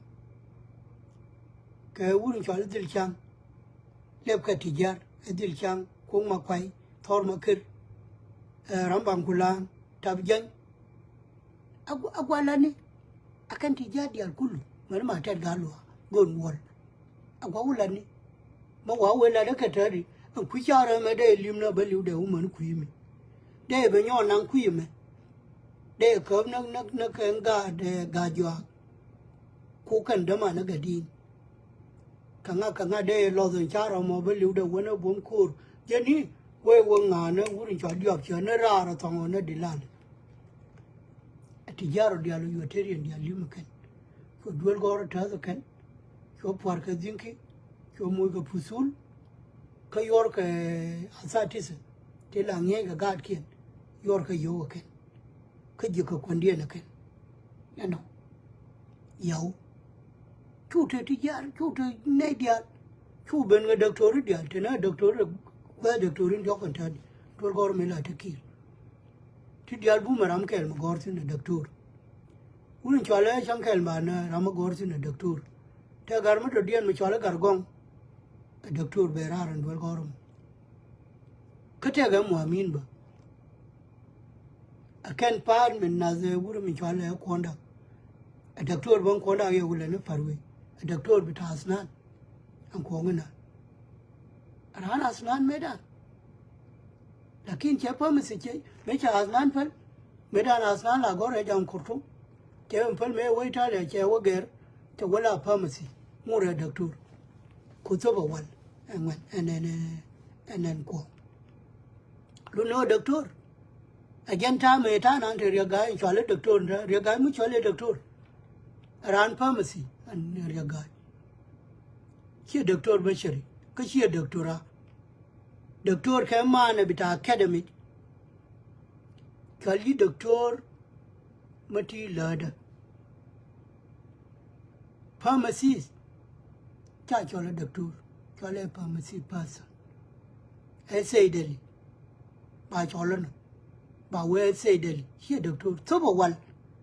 Kɛ wut in cɔal ɛ Dhil Caŋ. Lɛpkɛ ti jiar, ɛ Dhil Caŋ, Kuoŋ Makuay, Thɔr Makir, ɛ, Ram Baŋ Kulaŋ, Tap Jany. A gua-, a gua lani, a kɛn ti jiar diaal kulu, mɛn ma tɛt gal luaak, go̱o̱n wuɔl. A gua wä lani, ma wa wee lat ɛ kɛ tääri, ɛn kui̱ carɛ mɛ dee li̱m na bä li̱w dee wä män kui̱ mi. Dee bɛ nyɔɔn naŋ kui̱ mɛ. Dee käp näk, näk, näk kɛn gaat, ɛ, gaat juaak. Ku kɛn däman ɛ gadi̱i̱n. Kä ŋa, kä ŋa dee lɔth in ca rɔmɔ bä li̱w dee wänä buɔ̱m ko̱o̱r. Jɛn i̱ wee wä ŋa̱a̱n ni wur in cua diɔp ciɛ ni raar ɛ thɔŋ ɔ ni di̱lan. Ɛ ti jiaar ɔ diaal ɔ yuɔteriɛn diaal li̱m ɛ kɛn. Cuɔ duel gɔ̱rä tääth ɛ kɛn. Cuɔ pua̱r kɛ dhi̱ŋki. Cuɔ moc kɛ puthul. Kä yuɔr kɛ athatisä. Ti la ŋi̱eec kɛ gaatkiɛn. Yuɔr kɛ yio̱w ɛ kɛn. Kä ji̱ kɛ kuändiɛn ɛ kɛn. Ɛnɔ. Yio̱w. Cu te ti jiaar, cu te nɛy diaal. Cu ben kɛ doktori diaal, te na doktori, kuɛ doktori in diɔk kɛn täädi. Duel gɔ̱rä mi la te kiir. Ti diaal bumɛ ram kɛl mi gɔ̱r thi̱n ɛ doktor. Wun in cɔal ɛ caŋ kɛl ma na ram mi gɔ̱r thi̱n ɛ doktor. Te gar mi dɔ̱diɛn mi cɔal ɛ gar gɔŋ. Ɛ doktor bɛ raar ɛn duel gɔ̱rä mɔ. Kä tɛkɛ muamin bä. Ɛ kɛn pa̱a̱t min nath ɛ wurɛ min cɔal ɛ kuɔ̱nda. Ɛ doktor bä kuɔ̱nda yɛ wulɛ ni pa̱r wec. Ɛ doktor bi ta̱a̱ asnan. Ɛn kuɔ̱ŋ ina. Raan asnan mëëdan. Lakin cɛ pharmacy cɛ mëë ca asnan päl. Mëëdan asnan la gɔ̱r ɛ jam Khartoum. Cɛ ɛn päl mëë wec ta̱a̱ lɛ cɛ wä gɛr. Cɛ wä la pharmacy. Ŋurɛ doktor. Ku thop ɛ wal. Ɛŋuɛn ɛn ɛn ɛn ɛn kuɔ̱ŋ. Lu nöö doktor. Ɛ jɛn ta̱a̱ mëë ta̱a̱ nan te Riɛk Ga̱a̱c in cɔal i̱ doktor in te Riɛk Ga̱a̱c mi cɔal i̱ doktor. Ɛ raan pharmacy ɛn Riɛk Ga̱a̱c. Ciɛ doktor bä ceri kä ciɛ doktora. Doktor kɛ maanɛ bi ta̱a̱ academic. Cɔal i̱ doktor mi ti läätdä. Pharmacist. Ca cɔl ɛ doktor. Cɔl ɛ pharmacy person. Ɛ Saidali. Ba cɔl ɛnɔ. Ba wee Saidali. Ciɛ doktor. Thop ɛ wal.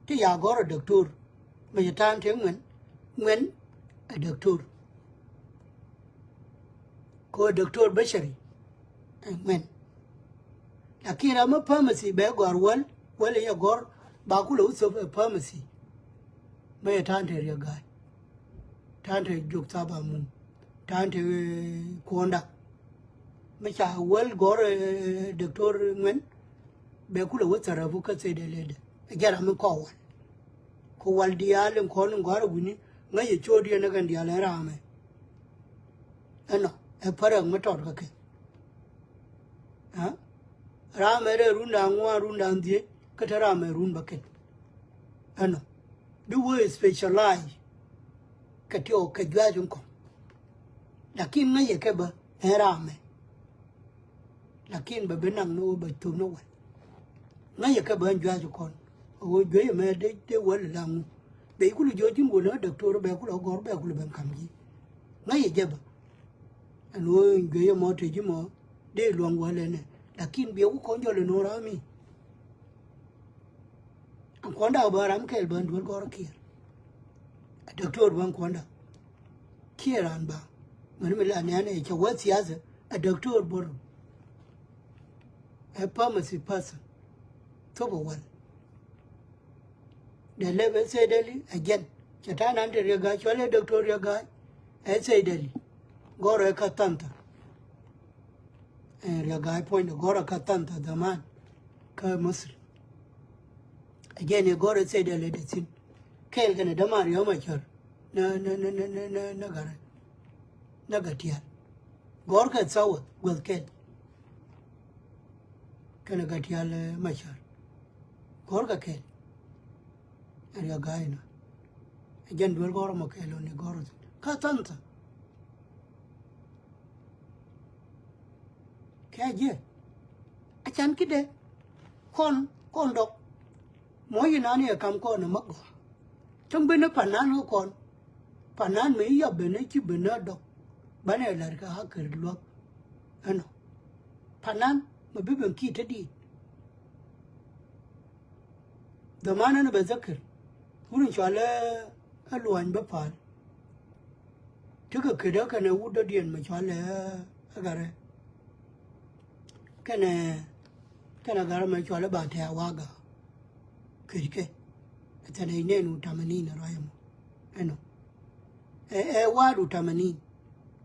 Ti ya gɔ̱r ɛ doktor. Mɛ cɛ ta̱a̱n te ŋuɛn. Ŋuɛn ɛ doktor. Kɛ ɣöö doktor bä ceri. Ɛ ŋuɛn. Lakin ram mi pharmacy bɛ gɔ̱a̱r wäl, wäl i̱ yɛ gɔ̱r, ba kulɛ wä thop ɛ pharmacy. Mëë ta̱a̱n te Riɛk Ga̱a̱c. Ta̱a̱n te Jok Thaba Mum. Ta̱a̱n te, eh, kuɔ̱nda. Mi ca wäl gɔ̱r, eh, doktor ŋuɛn. Bɛ kulɛ wä tharapu kä thedɛ ledɛ. Ɛ jɛ ram mi kɔɔk wal. Kɛ wal diaal in kɔn in gɔ̱a̱r ɛ wi̱ni, ŋäc yɛ co̱o̱diɛn ni kɛn diaal ɛn raamɛ. Ɛnɔ, ɛ päräk mi tɔt kä kɛ. Ɛ? Raamɛ rɛ run da̱ŋ ŋuan, run da̱ŋ dhiec, kä te raamɛ run bä kɛn. Ɛnɔ. Bi wee specialize kɛ ti ɔ kɛ juac in kɔn. Lakin ŋäc yɛ kɛ bä ɛn raamɛ. Lakin bɛ bi naŋ ni ɣöö bɛ thop ni wal. Ŋäc yɛ kɛ bä ɛn juac in kɔn. Ɣöö juec ɛmɛ dee, dee wäl ɛ la ŋu. Bɛ kulɛ jiɔc ji̱n wal ni doktor bɛ kulɛ gɔ̱r bɛ kulɛ ben ka̱m ji̱. Ŋäc yɛ jɛ bä. Ɛn ɣöö juec ɛmɔ te ji̱ mɔ dee luäŋ wäl ɛnɛ. Lakin biɛ wä kɔn jɔl ɛn ɣöö ram mi. Ɛn kuɔ̱nda bä ram kɛl bä ɛn duel gɔ̱r kiɛɛr. Ɛ doktor bä ɛn kuɔ̱nda. Kiɛɛr an bä. Mɛn mi la nɛn ɛ cɛ wä thiathɛ. Ɛ doktor bä rum. Ɛ pharmacy person. Thop ɛ wal. Dee lɛp ɛ Saidali ɛ jɛn. Cɛ ta̱a̱ nan te Riɛk Ga̱a̱c, cɔl ɛ doktor Riɛk Ga̱a̱c. Ɛ Saidali. Gɔ̱r ɛ kä thantha. Ɛn Riɛk Ga̱a̱c puɔ̱nydɛ gɔ̱r ɛ kä thantha dhaman. Kä Misri. Ɛ jɛn i̱ gɔ̱r ɛ thɛy dɛ lɛ dɛ thi̱n. Kɛɛl kɛnɛ däman Riek Machar. Nä, nä, nä, nä, nä, nä, nä Gatdiɛl. Gɔ̱r kɛ South West kɛɛl. Kɛnɛ Gatdiɛl, eh, Machar. Gɔ̱r kɛ kɛɛl. Ɛ Riek Gai nɔ. Ɛ jɛn duel gɔ̱r mɔ kɛɛl ɔ ni gɔ̱r ɔ thi̱n. Kä thanthä. Kɛ jiɛ. A can ki dee. Kɔn, kɔn dɔk. Mɔ yi nan yɛ kam kɔn ɛ mä gɔaa. Cäŋ ben ni panan kä kɔn. Panan mi yɔ ben ni ci ben ni dɔk. Banɛ lar kɛ a kär luäk. Ɛnɔ. Panan mi bi ben kiɛ te diit. Dhamana ni bɛ dhäkir. Wut in cɔal ɛ luany bä pa̱a̱l. Tekɛ kedä kɛnɛ wut dɔ̱diɛn mɛ cɔal ɛ Garɛ. Kɛnɛ, kɛnɛ Garɛ mɛ cɔal ɛ Batɛɛ Waga. Kedkɛ. Ɛ thɛnɛ inɛn wut tamanin ɛ ruac ɛmɔ. Ɛnɔ. Ɛ, ɛ wa̱a̱du tamanin.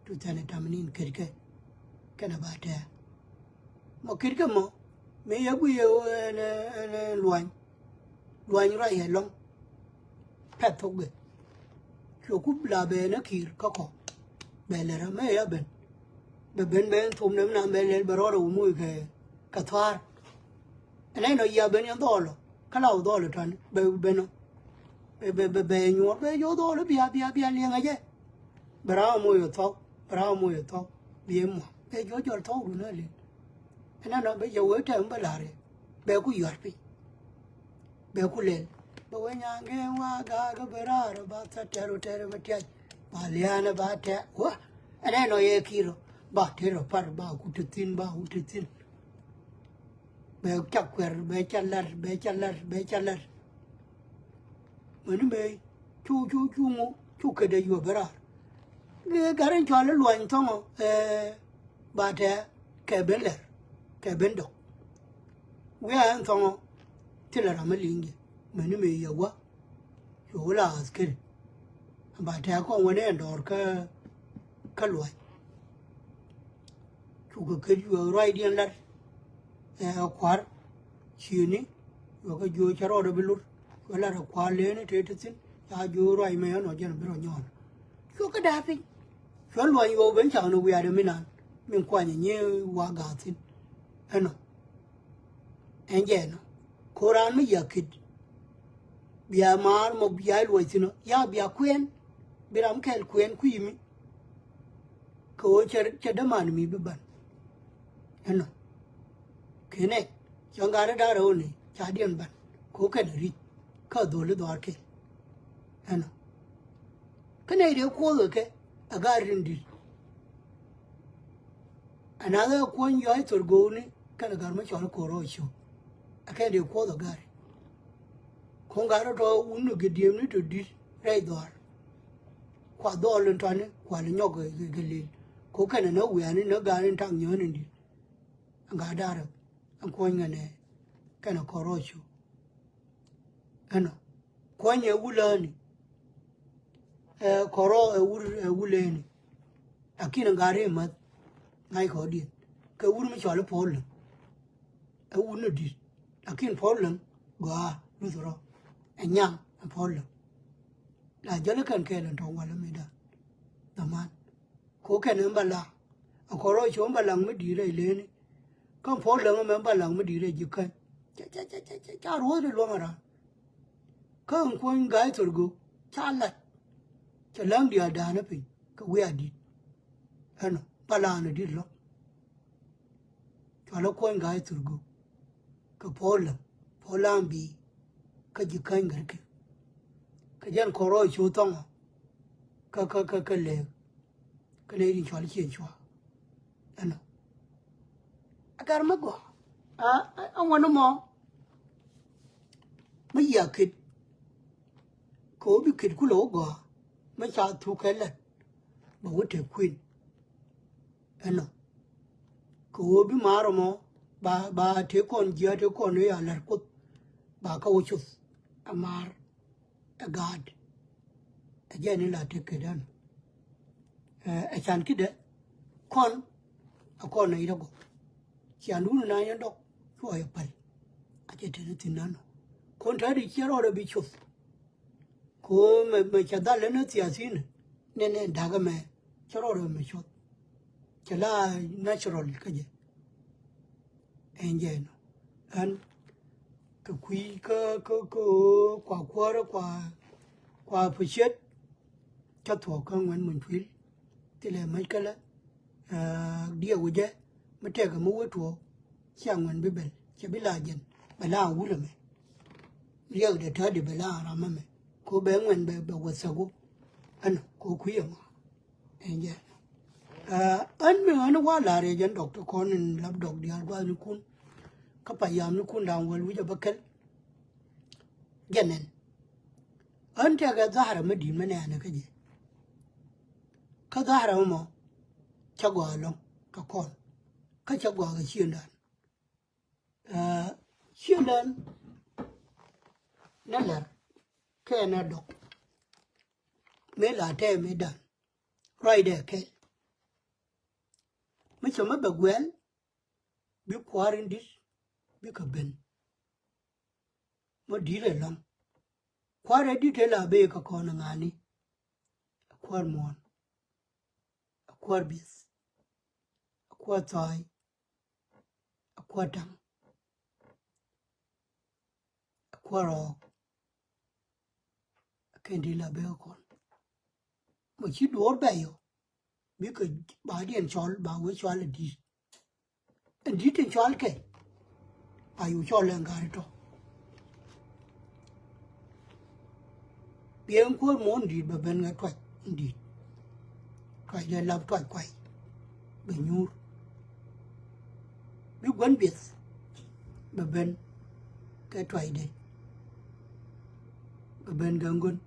Tu thɛnɛ tamanin kedkɛ. Kɛnɛ Batɛɛ. Mɔ kedkɛ mɔ, mëë yɛ guiyɛ ɣöö ɛn, ɛn, ɛn luany. Luany ruac ɛlɔ̱ŋ. Pɛ̈th thok bɛ. Cuɛ ku la bɛ nä ki̱i̱r kä kɔ. Bɛ lɛr ɛ mëë yɛ ben. Bɛ ben ben thom nɛm nan bɛ lɛl bɛ rɔɔdɛ wä moc kɛ, kɛ thua̱a̱r. Ɛn ɛn ɔ yia ben yɛn dhɔɔlɔ. Kä la wä dhɔɔlɔ tɔ̱ni. Bɛ ben ɔ. Bɛ, bɛ, bɛ, bɛ nyuɔr bɛ jɔw dhɔɔlɔ bia, bia, bia liɛŋɛ jɛ. Bɛ ram moc ɛ thɔk. Bɛ ram moc ɛ thɔk. Biɛ mua̱. Bɛ jɔw jɔl thɔk run ɛ lin. Ɛn ɛn ɔ bɛ jɛ wee tɛm bä la̱r yɛ. Bɛ ku yua̱r piny. Bɛ ku lɛl. Bɛ wee nyaŋ gee wa ga̱a̱ kä bɛ raar ba thɛ tɛr wä tɛr bɛ tiac. Ba lia̱a̱n ɛ ba tɛr wä. Ɛn ɛn ɔ yɛ ki̱i̱r ɔ. Ba tɛr ɔ par ba ku te thi̱n ba ku te thi̱n. Bɛ ca kuɛr, bɛ ca lar, bɛ ca lar, bɛ ca lar. Mäni mëë cu, cu, cu ŋu, cu kädɛ yuɔp bɛ raar. Gɛ gat in cɔal i̱ luany thɔŋɔ, ɛ, Batɛɛ kɛ ben lɛr, kɛ ben dɔk. Wiaa ɛn thɔŋɔ, thilɛ ram mi liŋ jɛ. Mäni mëë yɛ wä, cu wä la askeri. Batɛɛ kɔn wänɛ ɛn dɔɔr kä, kä luany. Cukɛ ket yuɔk ruacdiɛn lat, ɛ, kua̱r ciëni, yuɔkɛ jiöö cɛ rɔɔdɛ bi lut. Cuɛ lat ɛ kua̱r lëëni tëë ti thi̱n, ca jiöö ruac mɛ ɛnɔ jɛn bi rɔ nyɔɔl. Cuɛ kä da̱a̱ piny. Cuɛ luany yuɔk ben cak ni wiaadɛ mi nan, min kuanyɛ nyi wa ga̱a̱ thi̱n. Ɛnɔ. Ɛn jɛ ɛnɔ. Ko̱ raan mi ya ket. Bia maar mɔ bia luɔc thi̱n ɔ. Ya bia kuɛn. Bi ram kɛl kuɛn kui̱ mi. Kɛ ɣöö cɛ, cɛ däman mi bi ban. Ɛnɔ. Kenɛ cɛ ŋa̱r i̱ da̱rɛ ɣöö ni ca diɛn ban kɛ ɣöö kɛn ri̱c kä dholi dhɔaar kɛl. Ɛnɔ. Kä nɛy dee kuɔth kɛ kɛ a ga̱r rin di̱t. Anath ɛ kuɔ̱ny yɔ̱a̱c thor go̱o̱kni kɛnɛ ga̱r mi cɔl ko̱r rɔɔc cio̱k. Ɛ kɛn dee kuɔth ɛ ga̱r. Ko̱ŋ ga̱r tɔ̱ wun ni gɛ diëëmni tɔ di̱t rɛy dhɔaar. Kua dhɔl in tɔ̱ni kua li nyɔk gɛ, gɛ, gɛ lel. Ko̱ kɛnɛ nä wiaani nä ga̱r in taŋ nyɔ̱ɔ̱n in di̱t. Ɛn ga̱r da̱rɛ ɛn kuɔ̱ny ŋänɛ kɛnɛ kɔr rɔɔc cu. Ɛnɔ kuɔ̱ny ɛ wulääni. Ɛ kɔr rɔɔc ɛ wul, ɛ wulääni. Lakin ɛn ga̱r in mäth ŋa̱c kɔɔdiɛn kɛ wur mi cɔal i̱ Puɔl Läŋ. Ɛ wun ni di̱t. Lakin Puɔl Läŋ gɔaa luth rɔ. Ɛ nyaŋ ɛn Puɔl Läŋ. La jäl ikɛn kɛɛl ɛn tɔ̱ walä mi da̱a̱n. Dhaman. Ko̱ kɛn ɛn ba la̱a̱ŋ. Ɛ kɔr rɔɔc cu ɛn ba la̱a̱ŋ mi di̱i̱t rɛy lëëni. Kä Puɔl Läŋ ɛmɛ ɛn ba la̱a̱ŋ mi di̱i̱t rɛy ji̱ käny. Ca, ca, ca, ca, ca ruɔ̱ɔ̱cdɛ luäŋ ɛ raar. Kä ɛn kuɔ̱ny ga̱a̱c thor go̱o̱k ca la̱t. Cɛ läŋ diaal da̱a̱n ɛ piny kɛ wiaa di̱t. Ɛnɔ ba la̱a̱ŋ ɛ di̱t luäŋ. Cualä kuɔ̱ny ga̱a̱c thurgu kɛ Puɔl Läŋ, Puɔl Läŋ Bi̱i̱ kä ji̱ käny gärkɛ. Kɛ jɛn kɔr rɔɔc cu thɔŋɔ kä, kä, kä, kä lëëk. Kä nɛy tin cual cieŋ cua. Ɛnɔ. A gar mi gɔaa. A, a, a ŋuɔ̱n mɔ. Mi yia ket. Kɛ ɣöö bi ket kulɛ wä gɔaa. Mi ca thuk kɛ lät. Bɛ wä te kuën. Ɛnɔ. Kɛ ɣöö bi maar ɛmɔ ba, ba tëë kɔn jiääk tëë kɔn ëë a la̱r Kuoth ba kä wä cuth. Ɛ maar ɛ gaat. Ɛ jɛn in la tëë ket ɛnɔ. Ɛ, ɛ can kidɛ kɔn ɛ kɔn nɛy tɔ gɔw. Ciandun na yɛn dɔk cuɔ yɛ päl. A cɛ te ni thi̱n nanɔ. Kɔn täätdi ciɛ rɔɔdɛ bi cuth. Ko mɛ, mɛ cɛ dhal ɛn thiathin nɛn ɛn da̱kä mɛ cɛ rɔɔdɛ mɛ cuth. Cɛ la natural kä jɛ. Ɛn jɛ ɛnɔ. Ɛn kɛ kui̱ kä, kä, kä kua kuäärä kua, kua pucet. Cä thuɔ̱k kä ŋuɛn muny tuil. Thilɛ mäc kälä. Aa, diɛw jɛ mi tɛkɛ mi wä tuɔɔk. Cia ŋuɛn bi bɛl cɛ bi la jɛn bɛ la wul ɛmɛ. Riɛkdɛ täätdi bɛ la ram ɛmɛ ko bɛ ŋuɛn bɛ, bɛ wä thäku. Ɛnɔ ko kui̱ ɛmɔ. Ɛn jɛ. Aa, ɣän mi ɣän wa la̱r yɛ jɛn dɔktɔr kɔn in lap dɔk diaal gua̱thnikun. Kä payamnikun da̱ŋ wäl wi̱c ɛ bä kɛl. Jɛ nɛn. Ɣän tɛkɛ dhahara mi di̱i̱t mi nɛɛnɛ kä jɛ. Kä dhahara mɔ cä gɔaa ɛlɔ̱ŋ kɛ kɔn. Kä cä gɔaa kɛ ciëŋdan. Aa, ciëŋdan ni lɛr kɛ ni dɔk. Mëë la tɛɛmɛ dan ruacdɛ kɛl. Mi cɛ mi bɛ guɛl bi kua̱r in di̱t bikɛ ben. Mɔ di̱t ɛlɔ̱ŋ. Kua̱r ɛ di̱t ɛ la bee kɛ kɔn ɛ ŋa̱ni. Ɛ kua̱r muɔ̱ɔ̱n. Ɛ kua̱r bi̱th. Ɛ kua̱r thɔ̱ɔ̱y. Ɛ kua̱r ta̱ŋ. Ɛ kua̱r ɣɔɔk. Ɛ kɛn di̱t la bee kɛ kɔn. Mɔ ci duɔ̱ɔ̱r bɛ yɔ. Bikɛ ba diɛn cɔl ba wee cɔal ɛ di̱t. Ɛn di̱t tin cɔal kɛ a yu cɔl ɛn gari tɔ. Biɛ ɛn kuäär muɔ̱ɔ̱n di̱t bɛ ben ŋɛ tuac in di̱t. Tuacdɛ lap tuac kuay bɛ nyuur. Bi gua̱n biɛth bɛ ben kɛ tuacdɛ. Bɛ ben kɛ ŋuɔ̱n.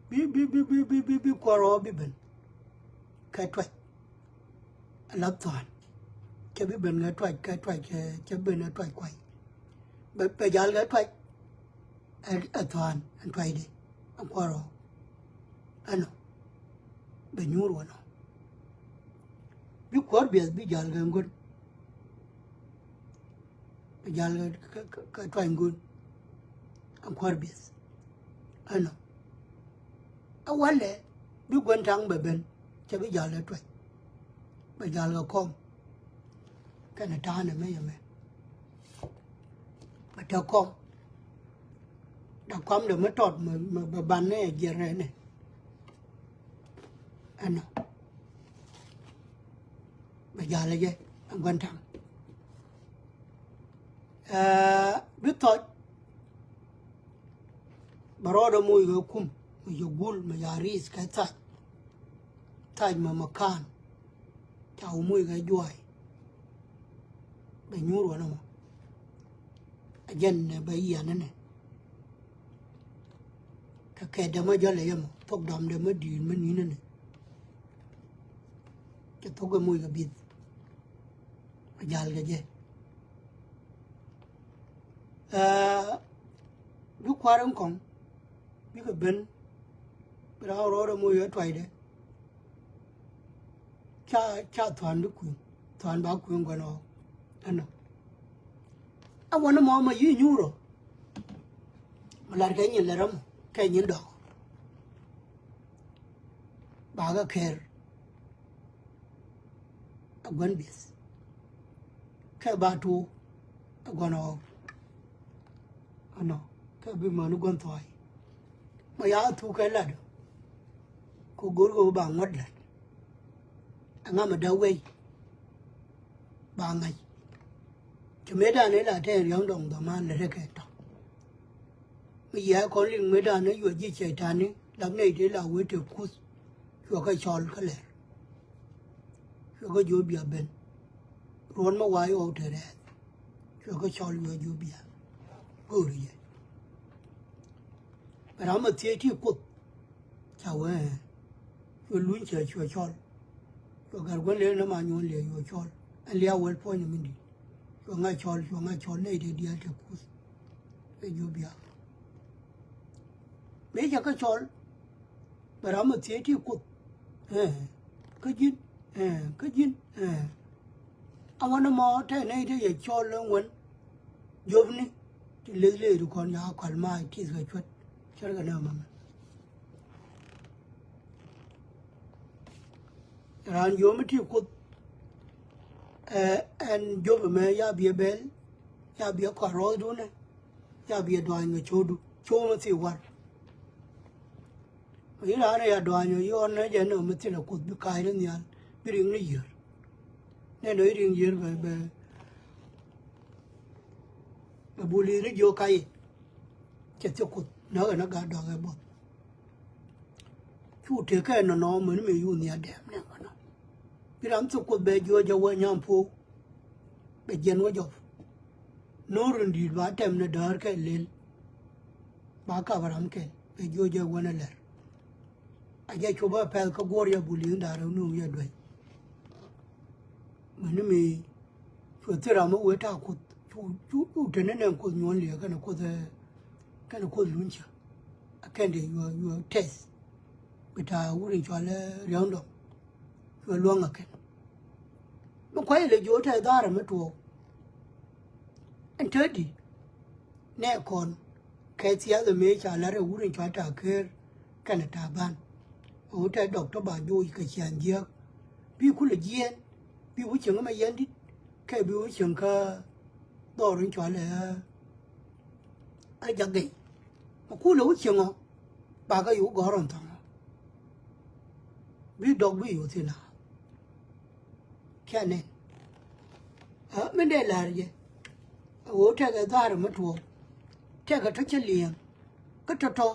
Bi, bi, bi kuɔrɔ bi ben kɛ tuac. Ɛ la thuan. Cɛ bi ben kɛ tuac, kɛ tuac, cɛ, cɛ ben kɛ tuac kuay. Bɛ, bɛ jal kɛ tuac. Ɛ, ɛ thuan ɛn tuacdɛ ɛn kuɔrɔ. Ɛnɔ bɛ nyuur wä nɔ. Bi kuɔr biɛth bi jal kɛ ŋuɔ̱n. Bɛ jal kɛ, kɛ, kɛ, kɛ tuac ŋuɔ̱n. Ɛn kuɔr biɛth. Ɛnɔ. Ɛ walɛ bi gua̱n ta̱ŋ bɛ ben cɛ bi jal kɛ tuac. Bɛ jal kɛ kɔm. Kɛnɛ ta̱a̱nɛ mɛ yɛ mɛ. Bɛ te kɔm. Da̱k kɔamdɛ mi tɔt mi, mi bɛ ban ni ɛ jiɛn rɛɛnɛ. Ɛnɔ. Bɛ jal ɛ jɛ ɛn gua̱n ta̱ŋ. Aa, bi thɔc. Bɛ rɔɔdɛ moc kɛ kum mi cɛ gul mi ca riis kɛ thac. Thac mɛ mɛ ka̱a̱n. Ca wä moc kɛ jua̱a̱y. Bɛ nyuur wä nɔmɔ. Ɛ jɛn nɛ bɛ yian nɛ nɛ. Kɛ kɛt dɛ mɔ jɔlɛ yɛ mɔ thok dɔm dɛ mɔ di̱i̱t mɔ ni̱n nɛ nɛ. Cɛ thok kɛ moc kɛ bi̱th. Bɛ jal kɛ jɛ. Aa, bi kua̱r in kɔŋ bikɛ ben. Bi raan rɔɔdɛ moc kɛ tuacdɛ. Ca, ca thuan bi kui̱n, thuan ba kui̱n gua̱n ɣɔw. Ɛnɔ. A wani mɔ ma yi nyuur ɔ. Ma lar kɛ nyin lɛ ram kɛ nyin dɔk. Ba kɛ ker. A gua̱n bieth. Kɛ ba tu a gua̱n ɣɔw. Ɛnɔ kɛ bi mani gua̱n thuay. Ma ya thuk kɛ lat. Ku go̱r kɛ ba ŋuɔ̱t lat. Ɛŋa mi däk wei ba ŋa̱c. Ci mëëdan ila tɛɛr yɔ̱ŋ dɔŋ dhɔman lɛ rɛkɛ tɔ̱. Mi yɛ kɔn liŋ mëëdan ila yuɔc ji̱ cɛy tani lak nɛy ti la wee te kuth. Cuɛ kɛ cɔl kä lɛr. Cuɛ kɛ jiök bia ben. Ruɔ̱n mi wa̱a̱ i̱ ɣɔw te rɛɛth. Cuɛ kɛ cɔl yuɔc jiök bia. Go̱o̱ri jɛ. Bɛ ram mi thiec ti kuoth. Ca wee. Cuɛ luny cɛ cuɛ cɔl. Cuɛ gat gua̱n lëë ni ma nyuɔ̱n liɛc yuɔ cɔl. Ɛn lia̱a̱ wäl puɔ̱ny ni min di̱t. Cuɛ ŋa̱c cɔl, cuɛ ŋa̱c cɔl nɛy te diaal te kuth. Ɛ jiök bia. Mëë cɛ kä cɔl. Bɛ ram mi thiec ti kuoth. Ɛ, kä ji̱n, ɛ, kä ji̱n, ɛ. A wän ɛmɔ tɛ nɛy ti yɛ cɔl ɛn wän. Jopni ti leth leth ti kɔn ya kɔl ma tith kɛ cuɛt. Cuɛt kɛ nɛ mɛmɛ. Raan jop mi ti Kuoth. Ɛ, ɛn jop ɛmɛ ya biɛ bɛl, ya biɛ kɔl rɔɔdun ɛ, ya biɛ duany kɛ coodu, coo mi thi war. Mi ci raan ɛ ya duany ɔ yɔɔn nɛ jɛ nɛ mi thilɛ Kuoth bi ka̱a̱cni nhial, bi riŋni yiër. Nɛ nɔ ci riŋ yiër bɛ, bɛ, bɛ bul i̱ ri jiök ka̱c i̱. Cɛ thiek Kuoth näk ɛn ɛ gat dɔak ɛ buɔth. Cu tekɛ nɔnɔ meni mi yun nhial dɛm nɛ mɔnɔ. Bi ram thiek Kuoth bɛ jiök jɛ wä nyam puɔ̱k. Bɛ jiɛn wä jɔp. No̱o̱ŋ run di̱i̱t ba tɛm ni däär kɛ lel. Ba kap ram kɛl bɛ jiök jɛ wänɛ lɛr. A jɛ cop a pɛth kä guɔ̱r yɛ bul in da̱r rɛw nuŋ yɛ duec. Mäni mi cuɛ thil ram mi wee ta̱a̱ Kuoth cu cu cu teni nɛn Kuoth nyuɔ̱n liɛ kɛnɛ Kuoth ɛ kɛnɛ Kuoth luny cä. A kɛn dee yuɔ yuɔ tɛth. Bi ta̱a̱ wut in cɔal ɛ ria̱ŋdɔm. Cuɛ luäŋ a kɛn. Mi kuay lɛ jiök tɛ dha̱a̱r mi tuɔɔk. Ɛn te di nɛ kɔn kɛ thiath ɛmɛ ca la̱t ɛ wut in cɔal Ta̱a̱ Ker kɛnɛ Ta̱a̱ Ban. Ɛ wut tɛ dɔk tɔ ba joc kɛ ciaŋ jiääk. Bi kulɛ jiɛɛn bi wut cieŋ ɛmɛ yɛn di̱t kɛ bi wut cieŋ kä dhɔr in cɔal ɛ ɛ jak gɛy. Mɛ kulɛ wut cieŋ ɔ bakɛ yo̱o̱ gɔ̱r ɔn thɔŋ ɔ. Bi dɔk bi yo̱o̱ thil a. Kiɛ nɛn. Ɛ, min dee la̱r jɛ. Ɛ ɣöö tɛkɛ dha̱a̱r mi tuɔɔk. Tɛkɛ tɔ̱ cä liɛŋ. Kä tɔ̱tɔ̱.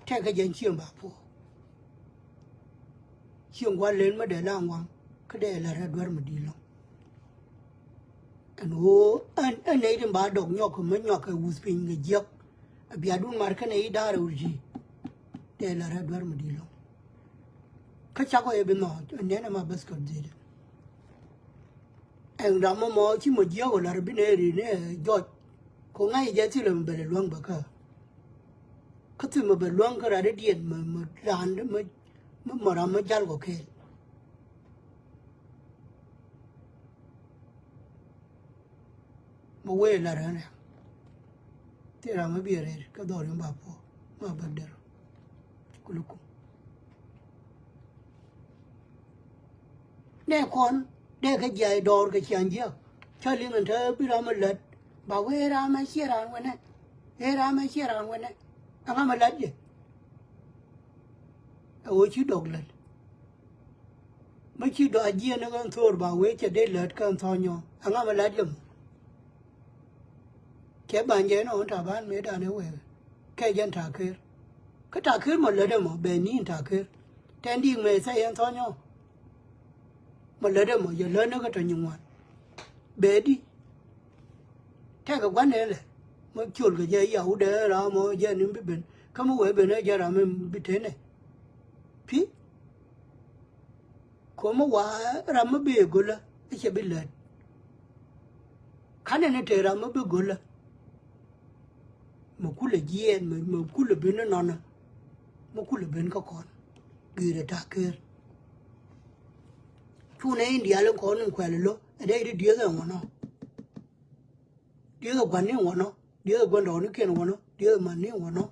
Tɛkɛ jɛn cieŋ ba puɔ̱ɔ̱k. Cieŋ gua̱n len mi dee la ŋuaŋ. Kä dee la̱r ɛ duer mi di̱i̱t lɔ̱ŋ. Ɛn ɣöö ɛn, ɛn nɛy tin ba dɔk nyɔk mi nyɔk kɛ wuth piny kɛ jiäk. A biatdun mar kɛnɛ i̱ da̱a̱r ɛ wut ji̱. Dee la̱r ɛ duer mi di̱i̱t lɔ̱ŋ. Kä cakɔ yɛ bi nhɔɔc ɛ nɛn ɛma bäth kɛ dhi̱i̱t. Ɛn ram mɔ mɔ ci mɔ jiääk ɔ la̱r bi nɛ ri nɛ jɔc. Kɔ ŋa̱c jɛ thilɛ mɛ bɛ lɛ luäŋ bä kä. Kä thil mɛ bɛ luäŋ kä rat i̱ diɛn mɛ mɛ raan mɛ mɛ mɔ ram mɛ jal kɔ kɛɛl. Mɛ wee la rɛn rɛm. Thil ram mi biɛ rɛr kä dhɔr in ba puɔ ma bäk der. Kulukum. Nɛ kɔn dee kɛ jiay dɔɔr kɛ ciaŋ jiäk. Cä liŋ ɛn te bi ram mi lät ba wee ram mɛ ciɛ raan wɛnɛ. Wee ram mɛ ciɛ raan wɛnɛ. Ɛŋa mɛ lät jɛ. Ɛ ɣöö ci dɔk lät. Mi ci dɔ̱a̱c jiɛn ni ɣän thoor ba wee cɛ dee lät kɛn thɔ̱nyɔ. Ɛŋa mi lät jɛ mɔ. Cɛ ba̱ny jɛ ni ɣän ta̱a̱ ban mëë dan ɛ wee kɛ jɛn Ta̱a̱ Ker. Kä Ta̱a̱ Ker mɔ lät ɛmɔ bɛ ni̱i̱n Ta̱a̱ Ker. Tɛn di̱i̱k mëë thɛy ɛn thɔ̱nyɔ. Mɔ lät ɛmɔ yɛ lät ni kä tɔ nyin ŋuan. Bɛ di. Tɛkɛ gua̱n ɛn lɛ mɔ ciol kɛ jɛ yaw dee ram mɔ jɛ ni bi ben kä mi wee ben ɛ jɛ ram mi bi tenɛ. Pi. Ko̱mä wa ram mi bi go̱lä i̱ cɛ bi lät. Kanɛ ni te ram mi bi go̱lä. Mɛ kulɛ jiɛɛn mɛ mɛ kulɛ ben ni nɔnä. Mɛ kulɛ ben kä kɔn. Gi̱i̱rɛ Ta̱a̱ Ker. Cunɛ in diaal in kɔn in kuɛl in lo̱ ɛ dee ri dieth ɛ ŋuɔ̱nɔ. Dieth ɛ gua̱n ni ŋuɔ̱nɔ. Dieth ɛ gua̱n dɔɔnikiɛn ŋuɔ̱nɔ. Dieth ɛ man ni ŋuɔ̱nɔ.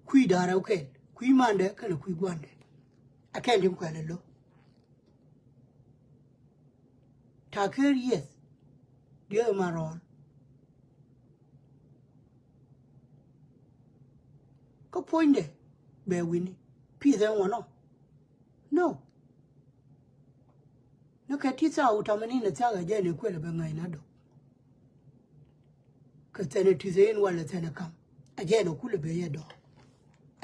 Kui̱ da̱rɛ wä kɛl kui̱ mandɛ kɛnɛ kui̱ gua̱ndɛ. A kɛn tin kuɛl ɛ lo̱. Ta̱a̱ Ker yieth. Dieth ɛ man rɔɔl. Kä puɔ̱nydɛ bɛ wi̱ni pi̱th ɛn wä nɔ. No. Ni kɛ ti thaak wä tamɛ ni nɛ thiak ɛ jɛ ni kuël ɛ bɛ ŋa̱c na dɔ̱k. Kɛ thɛnɛ ti thee in walɛ thɛnɛ kam ɛ jɛ ni kulɛ bɛ yɛ dɔ̱k.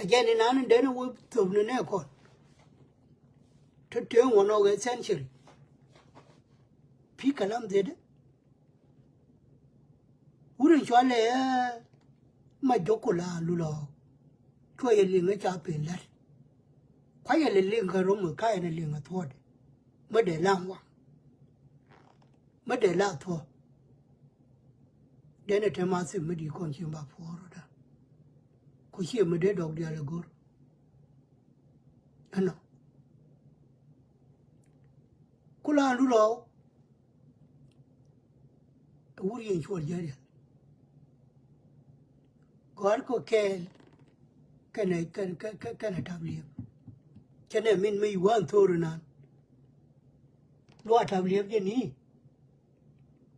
Ɛ jɛ ni nan in den wä thop ni nɛ kɔn. Te te wä nɔ ɛ century. Pi kɛ lam dhedɛ. Wut in cɔalɛ ɛ ma jok ku la lulɔ. Cuɔ yɛ liŋ ɛ ca pen la̱t. Kua yɛ lɛ liŋ kä rom ɛ ka yɛn ɛ liŋ ɛ thuɔɔdɛ. Mä dee la ŋuaŋ. Mä dee la thuɔɔk. Dee nɛ te ma thim mä di kɔn cieŋ ba puɔɔr rɔ da. Ku ciɛ mä dee dɔk diaal ɛ go̱r. Ɛnɔ. Kulaŋdu lɔw. Ɛ wur yɛn cuɔl jɛ rial. Gɔ̱a̱r kɔ kɛɛl kɛnɛ kɛn kɛn kɛn kɛnɛ tap liep. Cɛ nɛ min mi yuan thor inan. Luaa tap liep jɛ ni.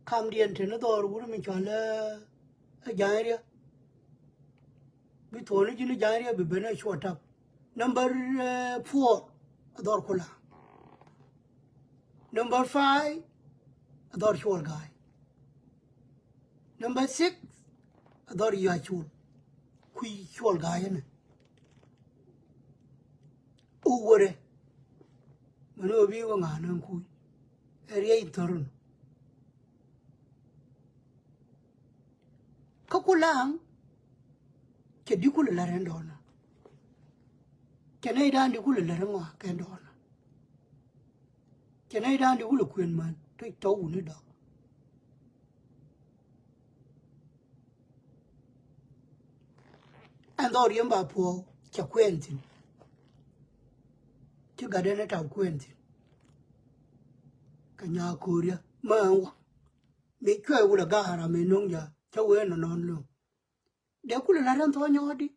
Kamdiɛn te ni dhɔr wur mi cual ɛ ja̱a̱ŋ rial. Bi thuɔ̱ɔ̱ni ji̱n ja̱a̱ŋ riɛk bi ben a cuɔ tap. Number, eh, four, a dhɔr Kulaŋ. Number five, a dhɔr Cuɔl Ga̱a̱y. Number six, a dhɔr Ya̱cul. Kui̱ Cuɔl Ga̱a̱y ɛnɛ. Owere. Mɛn ɣöö bi wä ŋa̱a̱n ɛn kui̱. Ɛ riɛc in thörun. Kä Kulaŋ cɛ di kulɛ lär ɛn dɔɔna. Cɛ nɛy dan di kulɛ lär ɛn ŋɔak kɛn dɔɔna. Cɛ nɛy dan di kulɛ kuën män ti tɔ̱ wuni dɔk. Ɛn dhɔr yɛn ba puɔ̱ɔ̱k cɛ kuɛn thi̱n. Ci gat ɛn ɛ tap kuɛn thi̱n. Kɛ nyaa ko̱o̱riä mä ɛn waŋ. Mi cuɛ wulɛ ga̱a̱ra mi no̱ŋ ja cä wee nɔnɔn lo̱ŋ. Dee kulɛ la̱t ɛn thɔɔny ɔɔdi.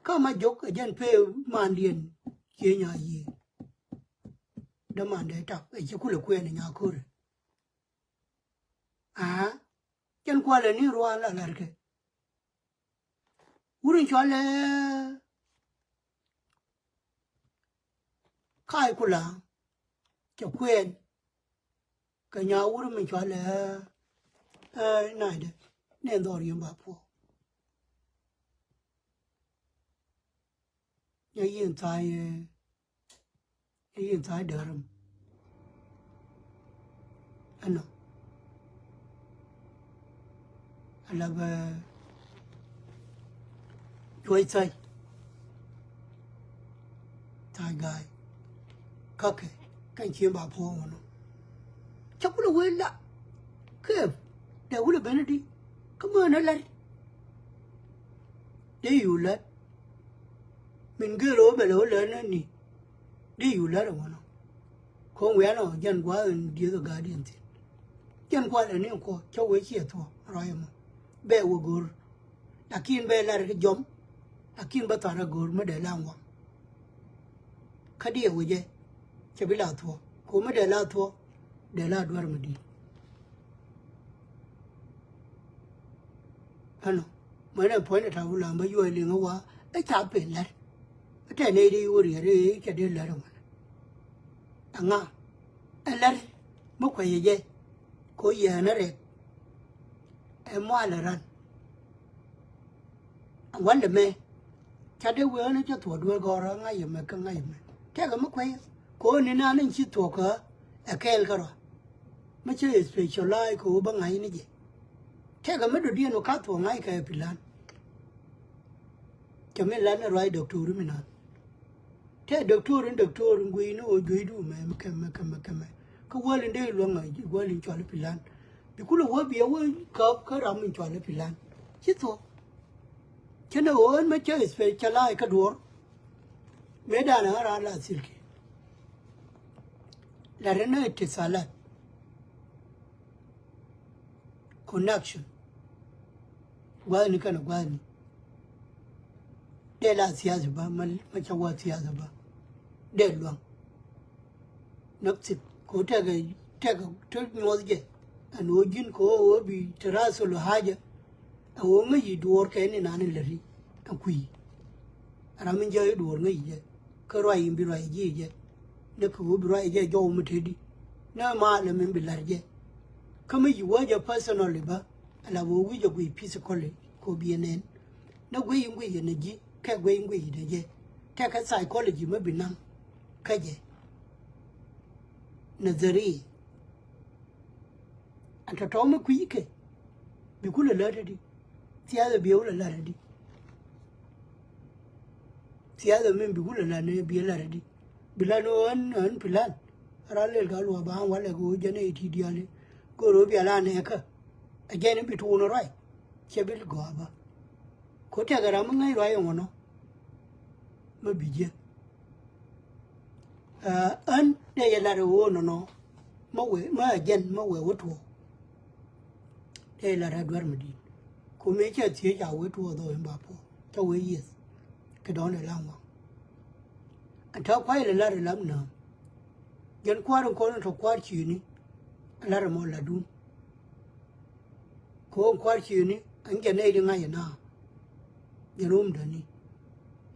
Kä ma jok ɛ jɛn pee mandiɛn cieny a yiëë. Dee mandɛ tap ɛ ci kulɛ kuɛɛn ɛ nyako̱ri. Aa, jɛn kualɛ ni ruaan la la̱tkɛ. Wur in cɔalɛ Ka̱a̱c Kulaŋ cɛ kuɛɛn. Kɛ nyaa wur mi cɔalɛ, eh, na̱a̱cdɛ nɛ dhɔr yɛn ba puɔ̱. Nya yin tha̱a̱ŋ, ɛ yin tha̱a̱ŋ däräm. Ɛnɔ. Ala bɛ juɔc tha̱a̱ŋ. Tha̱a̱ŋ ga̱a̱y. Kakɛ kɛn cieŋ ba puɔ̱ɔ̱ŋ ɛnɔ. Cä kulɛ wee la. Kɛɛp dee wulɛ ben di. Kä mään ɛ la̱t. Dee yu la̱t. Min gëël ɣöö bɛ lɛ ɣöö lät ni ni. Dee yu lät ɛ ɣöö nɔ. Ko̱n wianɔ jɛn gua̱a̱th in dieth ɛ ga̱a̱diɛn thi̱n. Jɛn kualɛ ni kuɔ cä wee ciɛ thuɔ̱k rɔy ɛmɔ. Bɛ wä go̱r. Lakin bɛ lar kɛ jɔm. Lakin bä thar ɛ go̱r mi dee la ŋuam. Kä diɛ wecɛ cɛ bi la thuɔ̱k. Ko̱ mi dee la thuɔ̱k dee la duer mi di̱i̱t. Ɛnɔ mɛnɛ puɔ̱ny ɛ ta̱a̱ wulaŋ bä yuɔc liŋ ɛ wa ɛ ca pen lɛr. Ɛ tɛn nɛy dee iwä riɛt ɛ cɛ dee lɛr ɛ ŋuan. Aŋa ɛ lɛr mi kuɛyɛ jɛ ko̱ yɛn ɛ rɛk. Ɛ mual ɛ ran. Ɛ walɛ mɛ ca dee wee ɣän cä thuɔ̱k dueer gɔ̱rä ŋa̱c yɛ mɛ kä ŋa̱c yɛ mɛ. Tɛkɛ mi kuɛyɛ ko̱ ni nan in ci thuɔ̱k kä ɛ kɛɛl kärɔa. Mi cä specialize kɛ ɣöö bä ŋa̱cni jɛ. Tëëkɛ mi dɔ̱diɛn ɣöö ka thuɔ̱k ŋa̱ckɛ ɛ pi̱lan. Cɛ mi lan ɛ ruac dɔktori mi na̱a̱n. Tëë dɔktori in dɔktori in gui̱cni ɣöö jueydu mɛ mi kɛmɛ kɛmɛ kɛmɛ. Kä wäl in dee luäŋ ɛ wäl in cɔal i̱ pi̱lan. Bi kulɛ wä biɛ wä käp kä ram in cɔal i̱ pi̱lan. Ci thuɔ̱k. Cä ni ɣöö ɣän mi cä specialize kä duɔ̱ɔ̱r. Mëëdan ɣän raan la thilki. La rin ni itithalat. Connection. Gua̱thni kɛnɛ gua̱thni. Dee la thiath bä ma, ma ca wä thiath bä. Dee luäŋ. Näk thith kɛ ɣöö tɛkɛ, tɛkɛ te nyuɔth jɛ. Ɛn ɣöö ji̱n kɛ ɣöö bi te rathol haja. Ɛ ɣöö ŋäc yi duɔ̱ɔ̱r kɛ ni nani läri ɛ kui̱. Ram in jɛ i̱ duɔ̱ɔ̱r ŋäc yi jɛ kä ruac in bi ruac ji̱ jɛ. Ni kɛ ɣöö bi ruac jɛ jɔw mi teti ni ma lɛ min bi la̱r jɛ. Kä mi yi wä jɛ personally bä ala ɣöö wi̱c jɛ guic physically kɛ ɣöö bi ɛ nɛn. Ni guic in guic in ji̱ kɛ guic in guic in jɛ. Tɛkɛ psychology mi bi naŋ kä jɛ. Nadhari. Ɛn tɔ̱tɔ̱ mi kui̱ kɛ bi kulɛ lät di. Thiath ɛ bi wulɛ lät di. Thiath ɛ min bi kulɛ lät ni bi lät di. Bi lät ni ɣän ɣän pi̱lan. Ran lel ka luɔ ba ɣän walɛ kɛ ɣöö jɛn ɛ ti diali. Go̱o̱r ɣöö bia la nɛɛkä. Ɛ jɛn bi tuun ruac. Cɛ bi gɔaa bä. Ko tɛkɛ ram mi ŋäc ruac ɛŋɔnɔ. Mi bi jiɛ. Ɣän dee yɛ lat ɛ ɣöö nɔnɔ mä wëë mä ɛ jɛn mä wëë wä tuɔɔk. Dee yɛ lat ɛ duer mi di̱i̱t. Ku mëë cɛ thiec a wëë tuɔɔk dhɔk in ba puɔ̱ɔ̱k cä wëë yieth. Kɛ dɔ̱ŋ dee la ŋuaŋ. Ɛn tääk kua̱c lɛ lat ɛ lam nääm. Jɛn kua̱r in kɔn in tɔ̱ kua̱r ciëëni. Ɛ lat ɛ mɔ latdun. Ko̱o̱ŋ kua̱r ciëëni ɛn jɛ nɛy ti ŋa̱c ɛ naath. Jɛ romdäni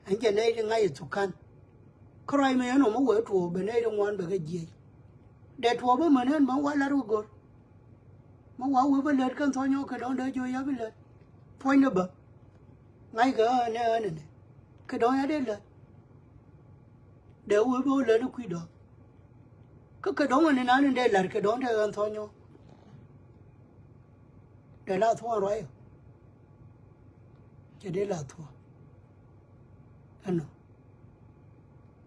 ɛn jɛ nɛy ti ŋa̱c ɛ thukan. Kä ruac mi ɛn ɔmɔ wee tuɔɔk bɛ nɛy ti ŋuan bɛ kɛ jiɛc. Dee tuɔɔk bä män ɛn bä wa lar wä go̱r. Mä wa wee bä lät kɛn thɔ̱nyɔ kɛ dɔ̱ŋ dee jiö ya bi lät. Puɔ̱nydä bä ŋa̱ckɛ ɣän ɛ ɣän ɛnɛ kɛ dɔ̱ŋ ya dee lät. Dee wee bä wä lät ni kui̱ dɔ̱ŋ. Kä kɛ dɔ̱ŋ ɛn inan in dee la̱r kɛ dɔ̱ŋ dee ɣän thɔ̱nyɔ. Dee la thuɔ̱ɔ̱n ruacä. Cɛ dee la thuɔ̱ɔ̱n. Ɛnɔ.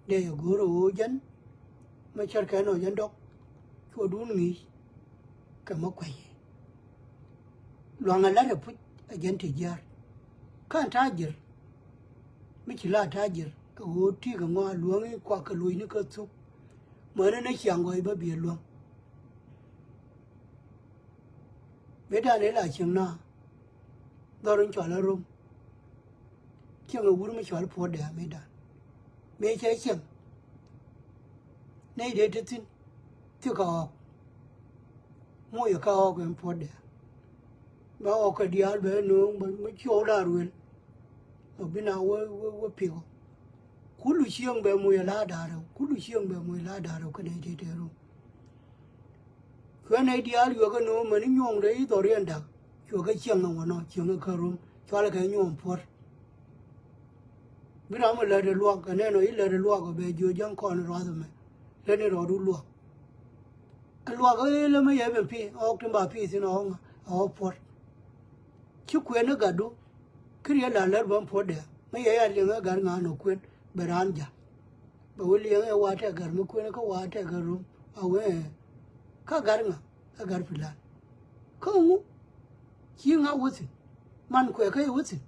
Dee yɛ go̱o̱r ɛ ɣöö jɛn. Mä cärkɛ ɛnɔ jɛn dɔ̱k. Cuɔ̱ɔ̱ŋdun ŋi̱i̱c. Kɛ mä kuɛc. Luaŋ ɛ la̱t ɛ puc ɛ jɛn ti jiaar. Ka̱n ta̱a̱ ji̱r. Mi ci la ta̱a̱ ji̱r ɛ ɣöö ti̱i̱ kɛ ŋɔaa luäŋi kuak kɛ luɔ̱cni kä thuk. Mäni ni ciaŋ gɔɔy bä biɛ luäŋ. Mëëdan ëë la cieŋ na dhɔr in cɔal a rom. Cieŋ a wur mi cɔal puɔ̱t dɛ̈ɛ̈ mëëdan. Mëë cɛ cieŋ nɛy dee te thi̱n. Thikɛ ɣɔk. Moc ɛ kä ɣɔk ɛn puɔ̱t dɛ̈ɛ̈. Bä ɣɔk kɛ diaal bɛ no̱o̱ŋ bä mi ciɔɔk la ruël. Bä bi na wä wä wä pi̱kɔ. Kulu cieŋ bɛ moc ɛ la da̱a̱r rɛw kulu cieŋ bɛ moc ɛ la da̱a̱r rɛw kɛ nɛy tëë tëë rom. Cuɛ nɛy diaal yuɔk ɛn ɣöö mäni nyuɔ̱ŋ dee i̱ dhɔriɛn da̱k. Cuɛ kɛ cieŋ ɛn wä nɔ cieŋ ɛ kä rom cualɛ kɛ nyuɔ̱ŋ puɔ̱t. Bi ram ɛ lät ɛ luak kɛ nɛn ɔ i̱ lät ɛ luak ɔ bɛ jiö jäŋ kɔn ruath ɛmɛ. Lät ni rɔɔdu luak. Ɛ luak ɛ lä mä yɛ ben pi̱i̱ ɣɔɔk tin ba pi̱i̱ thi̱n ɣɔɔk ŋa ɣɔɔk puɔ̱t. Ci kuɛn ni gatdu. Kä riet la lät bä puɔ̱t dɛ̈ɛ̈ mä yɛ ya liɛŋ ɛ gat ŋa nɔ kuën bɛ raan ja̱. Bɛ wä liɛŋ ɛ wa tɛk gat mi kuën kä wa tɛk ɛ rom a wee. Kä gat ŋa ɛ gat pi̱la̱n. Kä ŋu ci ŋa wä thi̱n. Man kuɛ kä yɛ wä thi̱n.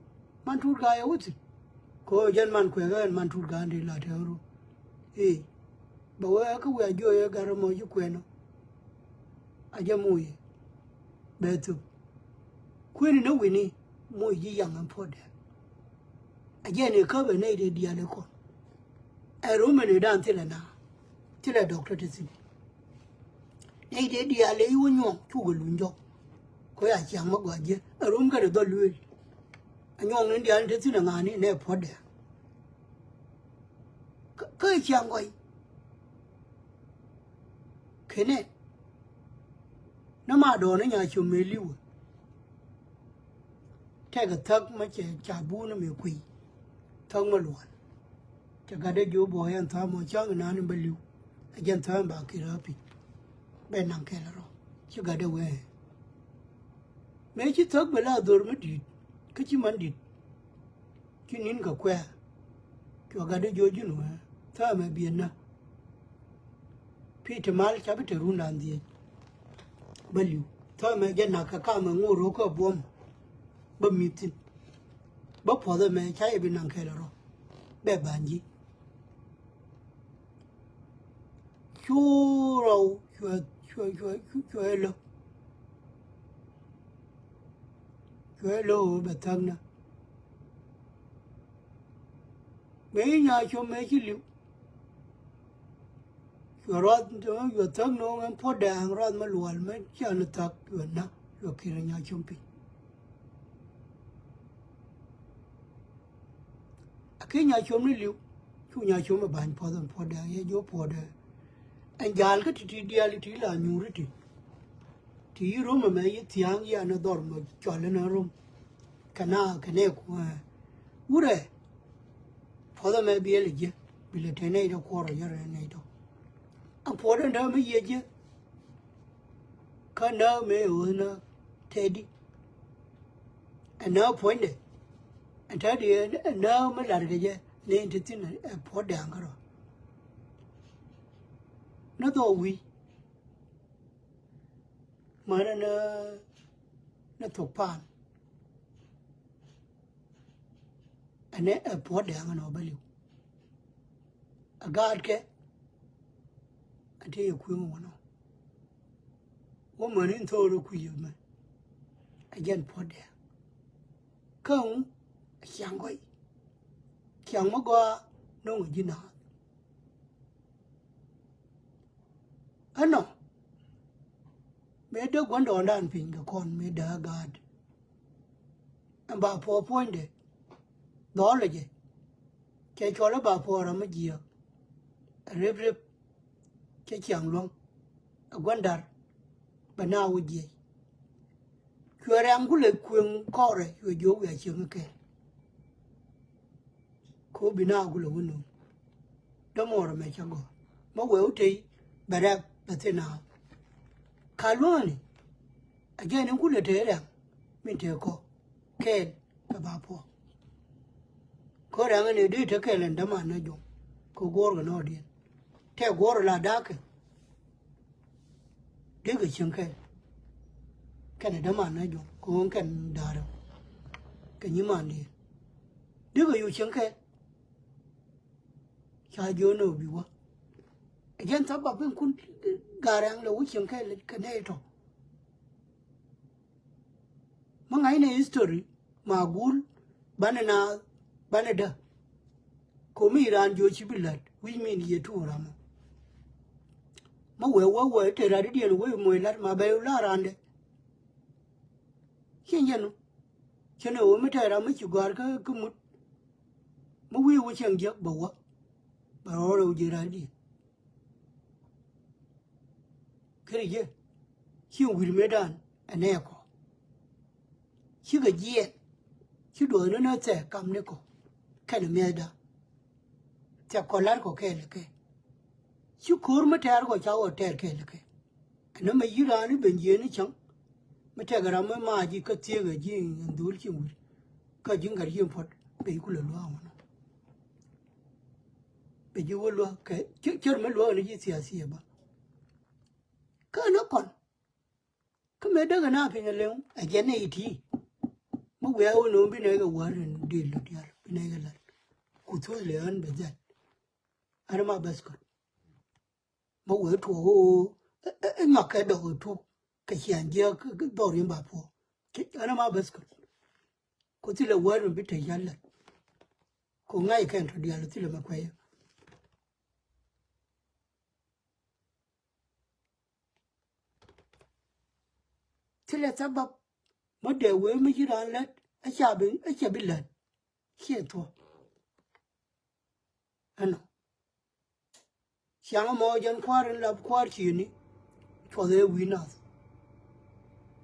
Man tuut gaa yɛ wä thi̱n. Kɛ ɣöö jɛn man kuɛ kä ɛn man tuut gaa in dee la tɛk ɛ rom. Ee. Bɛ wee kä wiaa jiöc ɛ gat ɛmɔ ji̱ kuɛn ɔ. A jɛ moc yɛ bɛ thop. Kuëni ni wi̱ni moc ji̱ yaŋ ɛn puɔ̱t dɛ̈ɛ̈. A jɛ ni käp ɛ nɛy dee diaal ɛ kɔn. Ɛ rom ɛn ëëdan thilɛ na thilɛ dɔktɔ ti thi̱n. Nɛy dee diaal ɛ i̱ wä nyuɔ̱ŋ cukɛ luny jɔk. Kɔ ya ciaŋ mä gɔaa jiɛ ɛ rom kɛnɛ dhɔl lueel. Ɛ nyuɔ̱ŋ ni diaal ni te thi̱n ɛ ŋa̱a̱ni nɛ puɔ̱t dɛ̈ɛ̈. Kä kä ciaŋ gɔy. Kenɛ. Nä ma dɔɔnä nya com mëë li̱wä. Tɛkɛ thäk mä cɛ ca buunä mëë kui̱. Thäk mä lual. Cɛ gatdä jiö buɔyä ɛn tha̱a̱ŋ mɔ ca̱ŋ inan in bä li̱w. Ɛ jɛn tha̱a̱ŋ ba kir ɣä pi̱c. Bɛ naŋ kɛl rɔ ci gatdä wee. Mëë ci thäk bɛ la dhor mi di̱i̱t kä ci man di̱t. Ci ni̱n kɛ kuɛ̈ɛ̈. Cuɛ gatdä jiö ji̱n wee tha̱a̱ŋ mɛ biënä. Pi̱i̱ ti mal ca bi te rundan dhiec. Bä li̱w thɔɔmɛ jɛ nak kɛ kamɛ ŋo̱o̱r ro̱o̱kä buɔ̱m. Bä mi̱th thi̱n bä puɔ̱th ɛmɛ ca yɛ bi naŋ kɛl rɔ. Bɛ ba̱ny ji̱ cu rɔw cuɛ cuɛ cuɛ cuɛ lä. Cuɛ lä ɣöö bɛ thäknä. Mëë i̱ nya com mëë ci li̱w. Cuɛ ruath cuɛ thäk no̱o̱ŋ ɛn puɔ̱t dɛɛŋ ruath mä lual mä cian thäk cuɛ na cuɛ kir nya com piny. Aki nya com ni li̱w cu nya com ɛ ba̱ny puɔ̱th ɛn puɔ̱t dɛɛŋ yɛ jiɔ puɔ̱t dɛɛŋ. Ɛn ja̱a̱l kä ti̱ti̱ diaal i̱ ti̱ la nyuuri ti. Ti yi rom ɛmɛ yi thia̱a̱ŋ yi anɛ dhɔr mɔ cɔl inɛ rom. Kɛ na kɛ nɛ kuɛ wurɛ. Puɔth ɛmɛ biɛl jiɛ bi lɛ te nɛy tɔ kuɔrɔ yɛrɛ nɛy tɔ. Ɛn puɔt ɛn däm mi yiɛ jiɛ. Kä nääk mëë ɣöö nääk tɛɛdi. Ɛn nääk puɔ̱nydɛ. Ɛn tɛɛdi ɛn nääk mi lar kɛ jɛ ni in te thi̱n ɛ puɔ̱t dɛ̈ɛ̈ŋ kärɔ̱. Ni dhɔk wi̱i̱. Mänä ni ni thok paan. Ɛn ɛ puɔ̱t dɛ̈ɛ̈ŋ ɛn ɔ bä li̱w. A gaatkɛ Ɛ tëë yɛ kueŋ wanɔ. Wä mäni in thor rɔ kui̱ yɛ mɛ. Ɛ jɛn puɔ̱t dɛɛ. Kä ŋu ɛ ciaŋ gɔy. Ciaŋ mä gɔaa no̱ŋ ɛ ji̱ naath. Ɛnɔ mëë dee gua̱ndɔɔŋdan piny kɛ kɔn mëë dee gaat. Ɛn ba puɔ̱ɔ̱ puɔ̱nydɛ dhɔɔlɛ jɛ. Cɛ cɔl ɛ ba puɔ̱ɔ̱ ram mi jiääk. Ɛ rep rep cɛ ciaŋ luäŋ ɛ gua̱ndar. Bɛ na wä jiɛc. Cuɛ rɛŋ ku lɛ kueŋ kɔrɛ cuɛ jiök wiaa cieŋ kɛɛl. Ko bi na ku lɛ wä nuŋ. Dämuɔɔr ɛmɛ cä gɔ̱r mä wee wä tey bɛ rɛp bɛ thin a. Ka luäŋni a jɛn in ku lɛ tey rɛŋ min tëë kɔ kɛɛl kɛ ba puɔ̱ɔ̱. Kä rɛŋ ɛn ëë dee te kɛɛl ɛn däman nä juɔ̱ŋ kɛ guɔ̱ɔ̱r kɛ nɔɔdiɛn tɛ guɔ̱ɔ̱r la da̱a̱kɛ. Dikɛ cieŋ kɛl kɛnɛ däman nä juɔ̱ŋ kɛ ɣöö kɛn da̱a̱rä kɛ nyimandiɛn. Dikɛ yu cieŋ kɛl. Ca jiön ɛ bi wä ɛ jɛn tha̱p bap in kun ga̱r ɛŋ lɛ wä cieŋ kɛl kɛ nɛy tɔ. Mä ŋa̱cnɛ history ma gul banɛ na banɛ dä. Komi raan jiö ci bi la̱t wi̱c min yɛ tuur amɔ. Mä wee wee wee te rat idiɛn wee moc la̱t ma bɛ la raandɛ. Cieŋ jɛn nu cɛn ɛ wee mi tɛɛr amä ci gɔ̱a̱r kä kä mut. Mi wi̱i̱ wä cieŋ jiäk bɛ wä bɛ rɔɔdɛ wä ji̱ rat idiɛn. Kɛnɛ jɛ ci wi̱r mëëdan ɛ nɛɛkɔ. Cikɛ jiɛɛn ci duɔth ni nä thɛɛ kamnikɔ kɛnɛ mi̱ethda. Thɛkɔ la̱rkɔ kɛɛl kɛ ci ko̱r mi tɛɛrkɔ ca wä tɛɛr kɛɛl kɛ. Ɛn nä mɛ yi̱ raan i̱ ben jiëëni cäŋ mi tɛkɛ ram mi maac i̱ kä thieekä ji̱ ɛn dhul ci wi̱r. Kä ji̱ ŋa̱r yiëë puɔ̱t bɛ i̱ kulɛ luaak wanɔ. Bɛ ji̱ wä luäk kɛ cier mi luäk ni ji̱ thiathiɛ bä. Kä ni kɔn kä mëë däk ɛn a piny alëŋ ɛ jɛn nɛy ti. Mi wiaa wä no̱o̱ŋ bi nɛy kɛ wäär in dëë lɔ diaal bi nɛy kɛ la̱t. Ku thuth lɛ ɣän bɛ dhɛl. Ɣän ma bäth kɔn mi wee tuɔɔk ɣöö ɛ ŋɔak kɛ dɔk ɛ tuɔɔk kɛ ciaŋ jiääk dhɔr in ba puɔ̱ɔ̱k. Ɣän ma bäth kɔn ku thilɛ wäär in bi te ya̱l la̱t. Ku ŋa̱c kɛn tɔ diaal thilɛ mɛ kuɛyä. Thilɛ thabap mä dee wee mi ci raan lät. Aca bi aca bi lät. Ciɛ thuɔ̱k. Ɛnɔ ciaŋ ɛmɔ jɛn kua̱r in lap kua̱r ciëni. Cuɔth ëë wi̱i̱ nath.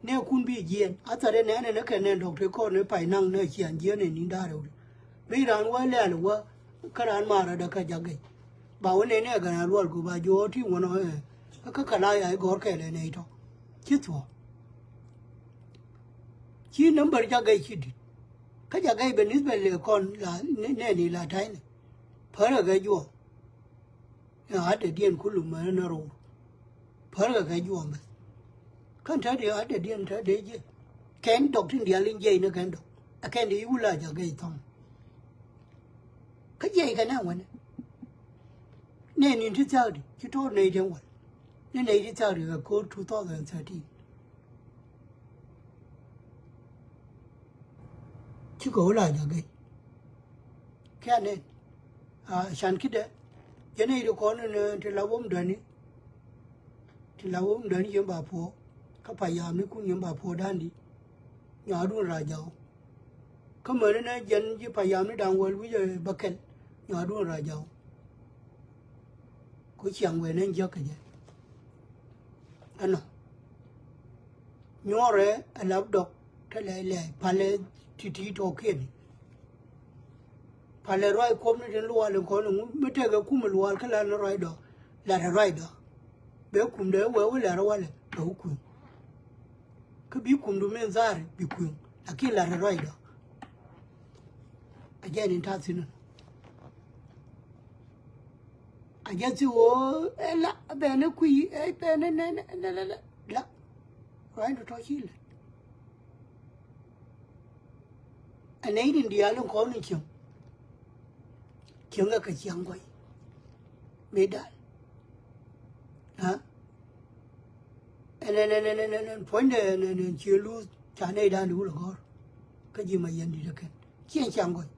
Nɛ kun bi jiɛɛn a thɛrɛ nɛnɛ ni kɛ nɛn dɔk te kɔr ni pay naŋ ni ciaŋ jiɛɛn in in da̱rɛ wut. Bi raan wä lɛl wä kä raan marä dä kä jak gɛc. Ba wä nɛn ni ɛ gɛn a luɔl ku ba jiɔ ti wänɔ ɛ kä kɛ la ya i̱ gɔ̱r kɛɛl ɛ nɛy tɔ. Ci thuɔ̱k. Ci nambär jak gɛc ci di̱t. Kä jak gɛc bɛ nith bɛ lɛ kɔn la nɛni la ta̱ynɛ. Pärä kɛ juɔ̱ɔ̱ŋ. Ɛ adɛdiɛn kulu mɛnɛ ni ro̱o̱r. Pärkɛ kɛ juɔ̱ɔ̱ŋ bɛ kɛn te di adɛdiɛn te dee jiɛ. Kɛn dɔk tin diaal in jiɛc ni kɛn dɔk ɛ kɛn di i̱ wula jak gɛc thɔ̱ŋ. Kä jiɛc kɛ nɛ wänɛ. Nɛy ni̱n ti thia̱a̱k di ci to̱r nɛy diɛn wal ni nɛy ti thia̱a̱k di kɛ ko̱r two thousand thirteen. Cikɛ wä la jak gɛc. Kiɛ nɛn a can kidɛ jɛn i̱ ri kɔn in ti la wom däni. Ti la wom däni yɛn ba puɔ kä payam ni kun yɛn ba puɔ dan di. Nyɔadun ra jaw kä mäni nɛ jɛn ji̱ payam ni dan wäl wi̱cɛ bäkɛl. Nyɔadun ra jaw. Ku ciaŋ wee nɛn jiäk kɛ jɛ. Ɛnɔ nyuɔrɛ ɛ lap dɔk te lɛy lɛy palɛ ti̱ti̱ tɔ̱ɔ̱kiɛn. Palɛ ruac kuɔmni tin luaal in kɔn in ŋu mi tekɛ kum in luaal kä lat ni ruacdɔ. Lat ɛ ruacdɔ bɛ kumdɛ wee wä lat ɛ walɛ bɛ wä kui̱ŋ. Kä bi kumdu min dhar bi kui̱ŋ lakin lat ɛ ruacdɔ. A jɛn in ta̱a̱ thi̱n in. A jɛ thi ɣöö ɛ la a bɛn ɛ kui̱ ɛ bɛn ɛ nɛn ɛ nɛn ɛ la. Ruaacdu tɔ̱ ci lät. Ɛ nɛy din diaal in kɔn in cieŋ. Cieŋ ɛ kɛ ciaŋ guay. Mëë dal. Ɛ? Ɛn, ɛn, ɛn puɔ̱nydɛ ɛn, ɛn, ɛn cië luth ca nɛy dan di wul ɛ gɔ̱r. Kä ji̱ Mayɛn Di̱t ɛ kɛn ciɛ ciaŋ gɔ̱c.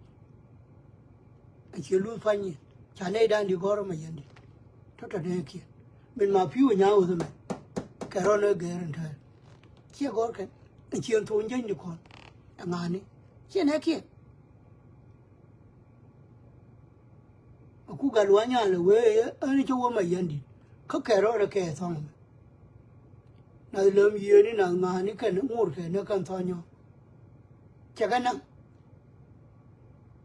Ɛn cië luth pua̱ny nyin ca nɛy dan di gɔ̱r Mayɛn Di̱t. Tɔ̱tɔ̱ nɛɛkiɛn min ma pi̱w ɛ nya̱a̱ weth ɛmɛ. Kɛ rɔn ɛ gɛɛr ɛn tɛɛr ciɛ gɔ̱r kɛn. Ɛn cië tho̱o̱ŋ jiäny di kɔn ɛ ŋa̱a̱ni ciɛ nɛɛkiɛn. Aku gal wa nyal wee ɛ ni cä wä Mayɛn Di̱t. Kä kɛ rɔɔdɛ kɛ thɔŋ mɛ. Nath lääm yiëëni nath ŋa̱a̱ni kɛn ŋur kɛ ni kɛn thɔnyɔ. Cɛ kɛ naŋ.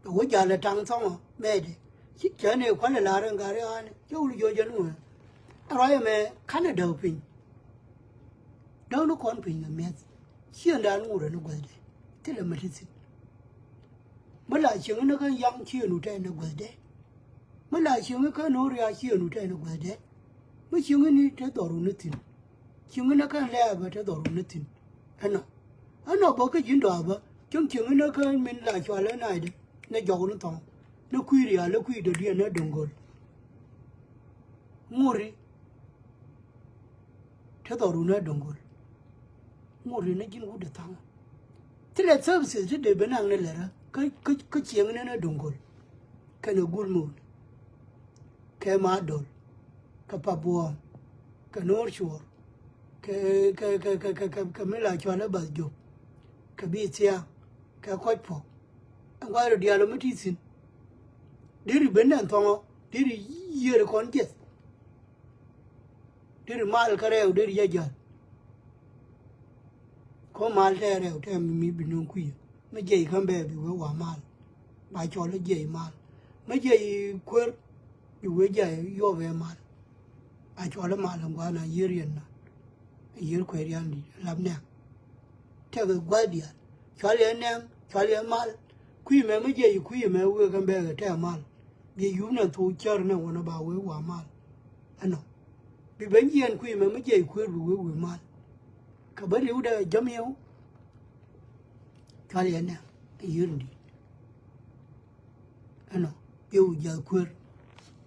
Wä jal ɛ taŋ thɔŋɔ mɛɛdɛ. Cɛ ni kualɛ la̱r ɛn gari ɣa̱a̱ni cɛ wul jiɔ jɛn ŋuɛ. Ɛ ruac ɛmɛ kanɛ däk piny. Däk ni kɔn piny kɛ mi̱eth. Ciëŋdan ŋur ɛn guäthdɛ thilɛ mɛ ti thi̱n. Mi la cieŋi ni kä yaŋ ciëënu tɛn ni guäthdɛ. Mi la cieŋi kä no̱o̱ŋ ria̱a̱ ciëënu tɛn ni guäthdɛ. Mi cieŋi ni te dhɔru ni thi̱n. Cieŋi ni kä lɛɛpä te dhɔru ni thi̱n. Ɛnɔ. Ɛnɔ bä kä ji̱n dɔa̱a̱ bä cieŋ cieŋi ni kä min la cual ɛ naaydɛ ni jɔk ni thɔŋ ni kui̱ ria̱a̱ lɛ kui̱ dɔ̱diɛn ni do̱ŋ go̱l. Ŋuri. Te dhɔru ni do̱ŋ go̱l. Ŋuri ni ji̱n wut dee thaŋ. Thilɛ services ti dee ben naŋ ni lɛrä kä, kä, kä cieŋ ni ni do̱ŋ go̱l. Kɛnɛ gul mun. Kɛ ma dol. Kɛ pa buɔ̱ɔ̱m. Kɛ no̱o̱r cuɔr. Kɛ, kɛ, kɛ mi la cual ɛ bath jop. Kɛ bi thia̱a̱ŋ. Kɛ kɔc puɔ̱k. Ɛn gua̱a̱r diaal ɔ mi ti thi̱n. Deri ben nɛn thɔŋɔ deri yiëër kɔn jiɛth. Deri mal kä rɛw deri jɛ jäl. Ko mal tɛ rɛw tɛ mi bi nuŋ kui̱ mi jiɛc käm bɛ bi wee wa mal. Ba cɔl jiɛc mal mi jiɛc kuer bi wee jiɛc yuɔp ɛ mal. A cuɔl ɛ mal in gua̱a̱n a yiër yɛn na. A yiër kueer yan di lap nɛŋ. Tɛk ɛ gua̱a̱th diaal cual yɛ nɛŋ cual yɛ mal. Kui̱ mɛ mi jiɛc kui̱ mɛ wek ɛn bɛɛkɛ tɛk mal. Bi yup nɛ thok cär nɛ wänä ba wek wa mal. Ɛnɔ bi ben jiɛn kui̱ mɛ mi jiɛc kueer bi wek wek mal. Kɛ bä riwdɛ jäm yɛw. Cual yɛ nɛŋ a yiër in di̱t. Ɛnɔ bi wek jiath kueer.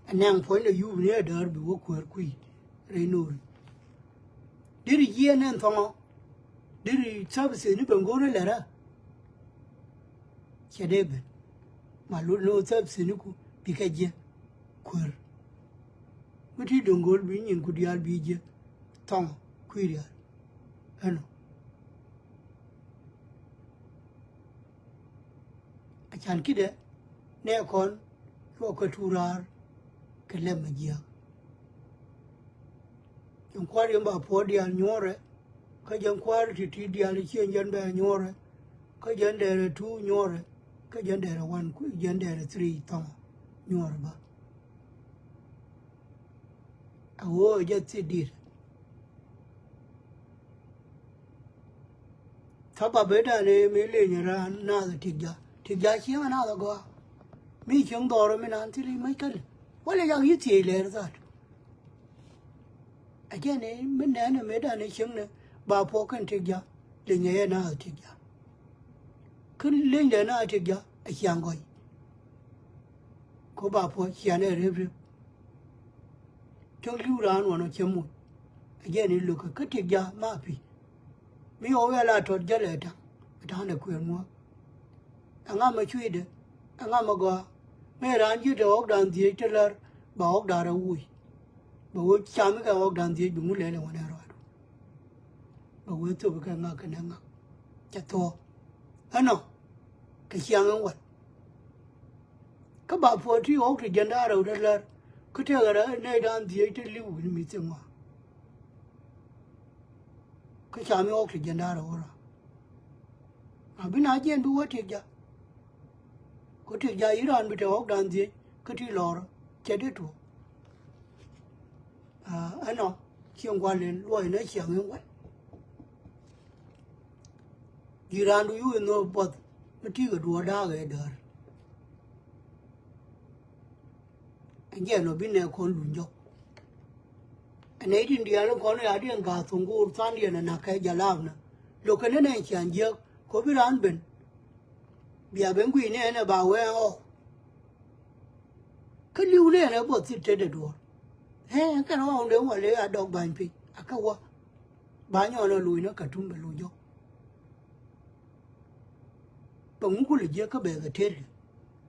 Ɛ nɛŋ puɔ̱nydɛ yup ni ɛ däär bi wek kueer kui̱ rɛy no̱o̱ri. Deri jiɛn ɛn thɔŋɔ. Deri services ni ben go̱o̱r ni lɛrä. Cɛ dee ben ma lot ni wä services ni ku bi kɛ jiɛ kueer. Mi ti do̱ŋ go̱o̱l bi nyin ku diaal bi jiɛ thɔŋɔ kui̱ riaal. Ɛnɔ. A can kidɛ nɛ kɔn cuɔ kɛ tuur raar kɛ lɛm a jiääk. Jɛn kua̱r yɛn ba puɔ̱ɔ̱r diaal nyuɔ̱ɔ̱rɛ kä jɛn kua̱r ti̱ti̱ diaal cieŋ jɛn bɛ nyuɔ̱ɔ̱rɛ kä jɛn dɛɛrɛ two nyuɔ̱ɔ̱rɛ kä jɛn dɛɛrɛ one ku jɛn dɛɛrɛ three thɔŋɔ nyuɔ̱ɔ̱rɛ bä. A ɣöö jɛ thil di̱t. Tha ba ben dan ëë mi leny raan naath tik ja tik ja cieŋ a naath a gɔaa. Mi cieŋ dhɔr mi naan thil i̱ mac käl wala yak yi̱ thiec lɛɛr that. A jɛn ëë mi nɛɛn ëë mëë dan ëë cieŋ ni ba puɔk kɛn tik ja leny ëë naath tik ja. Kä leny dɛ naath tik ja a ciaŋ gɔy. Ko ba puɔk cian ëë rep rep. Cäŋ li̱w raan ɣɔn ɔ cä muc. A jɛn i̱ lo̱kä kä tik ja ma pi̱. Mi ɣɔw ya la tɔt jälɛ ta̱ŋ. Ta̱ŋ dɛ kuëër ŋuɔ̱k. Ɛŋa mɛ cui̱dɛ ɛŋa mɛ gɔaa. Mëë raan ji̱ te ɣɔ̱k da̱ŋ dhieec te lär ba ɣɔ̱k da̱ŋ rɛw wuc. Bɛ wee cam ikɛ ɣɔ̱k da̱ŋ dhieec bi ŋu lɛl ɛ wänɛ rɔɔdu. Bɛ wee thop ikɛ ŋak kɛnɛ ŋak. Cɛ thuɔ̱ɔ̱k ɛnɔ kɛ ciaŋ in wal. Kä ba puɔt ti ɣɔk ti jiɛn da̱ŋ rɛw te lär kä tëëkɛ rɛy nɛy da̱ŋ dhieec te li̱w wi̱ni mi thiek ŋɔak. Kä ca mi ɣɔk ti jiɛn da̱ŋ rɛw ɣöra. A bi na jiɛn bi wä tik ja. Kä tik ja i̱ raan bi te ɣɔk da̱ŋ dhieec kä ti lɔɔr cɛ dee tuɔɔk. Ɛnɔ cieŋ gua̱l in luɔc nä ciɛŋ in wal. Ji̱ raandu yuk in nhöök buɔth mi ti̱i̱ kɛ duɔ̱ɔ̱r da̱a̱k ëë däär. Ɛn jɛ nɔ bi nɛ kɔn luny jɔk. Ɛn nɛy tin diaal in kɔn ya diɛn ga̱a̱th thuŋ go̱o̱r tha̱a̱ŋdiɛn ɛ na̱k kɛ jalaapnä. Lo̱k kɛn ni nɛn ciaŋ jiääk kɔ bi raan ben. Bia ben gui̱i̱ni ɛn ɛ ba wee ɣɔw. Kä li̱w ni ɛn ɛ buɔth thil tetdɛ duɔ̱ɔ̱r. Ɛ kɛn ɣɔw dee wä lɛ a dɔk ba̱ny piny a kä wä. Ba̱ny ɣɔn a loc ni Katum bɛ loc jɔk. Bɛ ŋu kulɛ jiäk kä bɛ kɛ ter kɛ.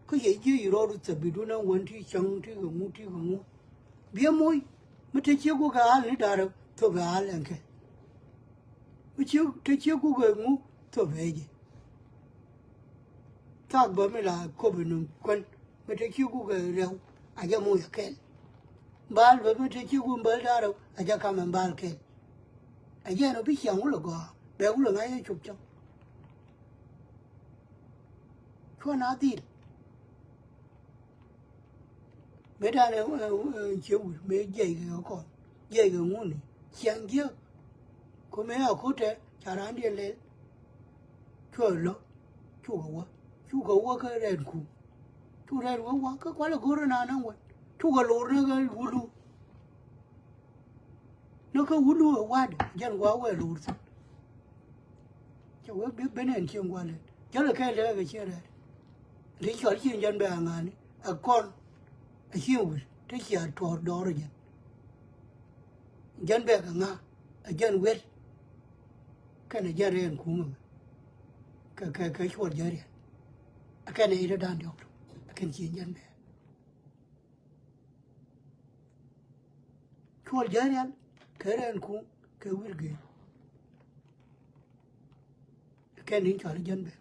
Kä yɛ jiɛ yi rɔɔdu thäbidun a wän ti cäŋ ti kɛ ŋu ti kɛ ŋu. Biɛ moc mi te ciek wä kɛ al ni da̱rä thok kɛ al ɛn kɛ. Mi ciek te ciek wä kɛ ŋu thok bɛ jɛ. Thak bä mi la kopi ni kuän mi te ciek wä kɛ rɛw a jɛ moc a kɛl. Bal bä mi te ciek wä bal da̱rä a jɛ kam ɛn bal kɛl. A jɛ ɛn ɔ bi ciaŋ wulɛ gɔaa bɛ wulɛ ŋa̱c ɛ cop cäŋ. Cuɔ na dhil. Mëë dan ɛ cie wi̱r mëë jiɛc kɛ kɔn jiɛc kɛ ŋuni ciaŋ jiäk. Ku mëë a kutɛ ca raan diɛn lɛl. Cuɔ lɔ cukɛ wä cukɛ wä kä rɛɛn kuŋ. Cuk rɛɛn wä wä kä kualɛ go̱rä na naŋ wä cukɛ lor ni kä wulu. Ni kä wulu ɛ wa̱dɛ jɛn gua̱a̱ wɛ lor thi̱n. Cɛ wee bi ben ɛn cieŋ gua̱lɛ jälɛ kɛɛl lɛ kɛ cieŋ rɛɛt. Ri cɔl cieŋ jɛn bɛ aŋa̱ni ɛ kɔn ɛ cieŋ wi̱r te cia tuɔɔr dɔɔr jɛn. Jɛn bɛ kɛ ŋa̱ ɛ jɛn wi̱r. Kɛn ɛ jɛn rɛɛn kuŋ ɛmɛ kɛ kɛ kɛ cuɔl jɛn riɛn. Ɛ kɛn ɛ iri da̱a̱n diɔ̱k ɛ kɛn cieŋ jɛn bɛ. Cuɔl jäärial kɛ rɛɛn kuŋ kɛ wi̱r gëë. Kɛn in cɔal jɛn bɛ.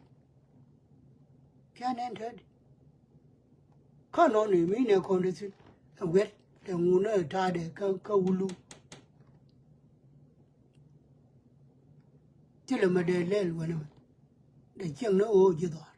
Pian ɛn tɛt. Kä nɔni mi nɛ kɔn di thin ɛ wɛt ɛ ŋun ɛ ta̱a̱dɛ kä wulu. Thilɛ mɛ dee lɛl wɛn ɛmɛ. Dee cieŋ ni ɣöö ji̱ dhɔaar.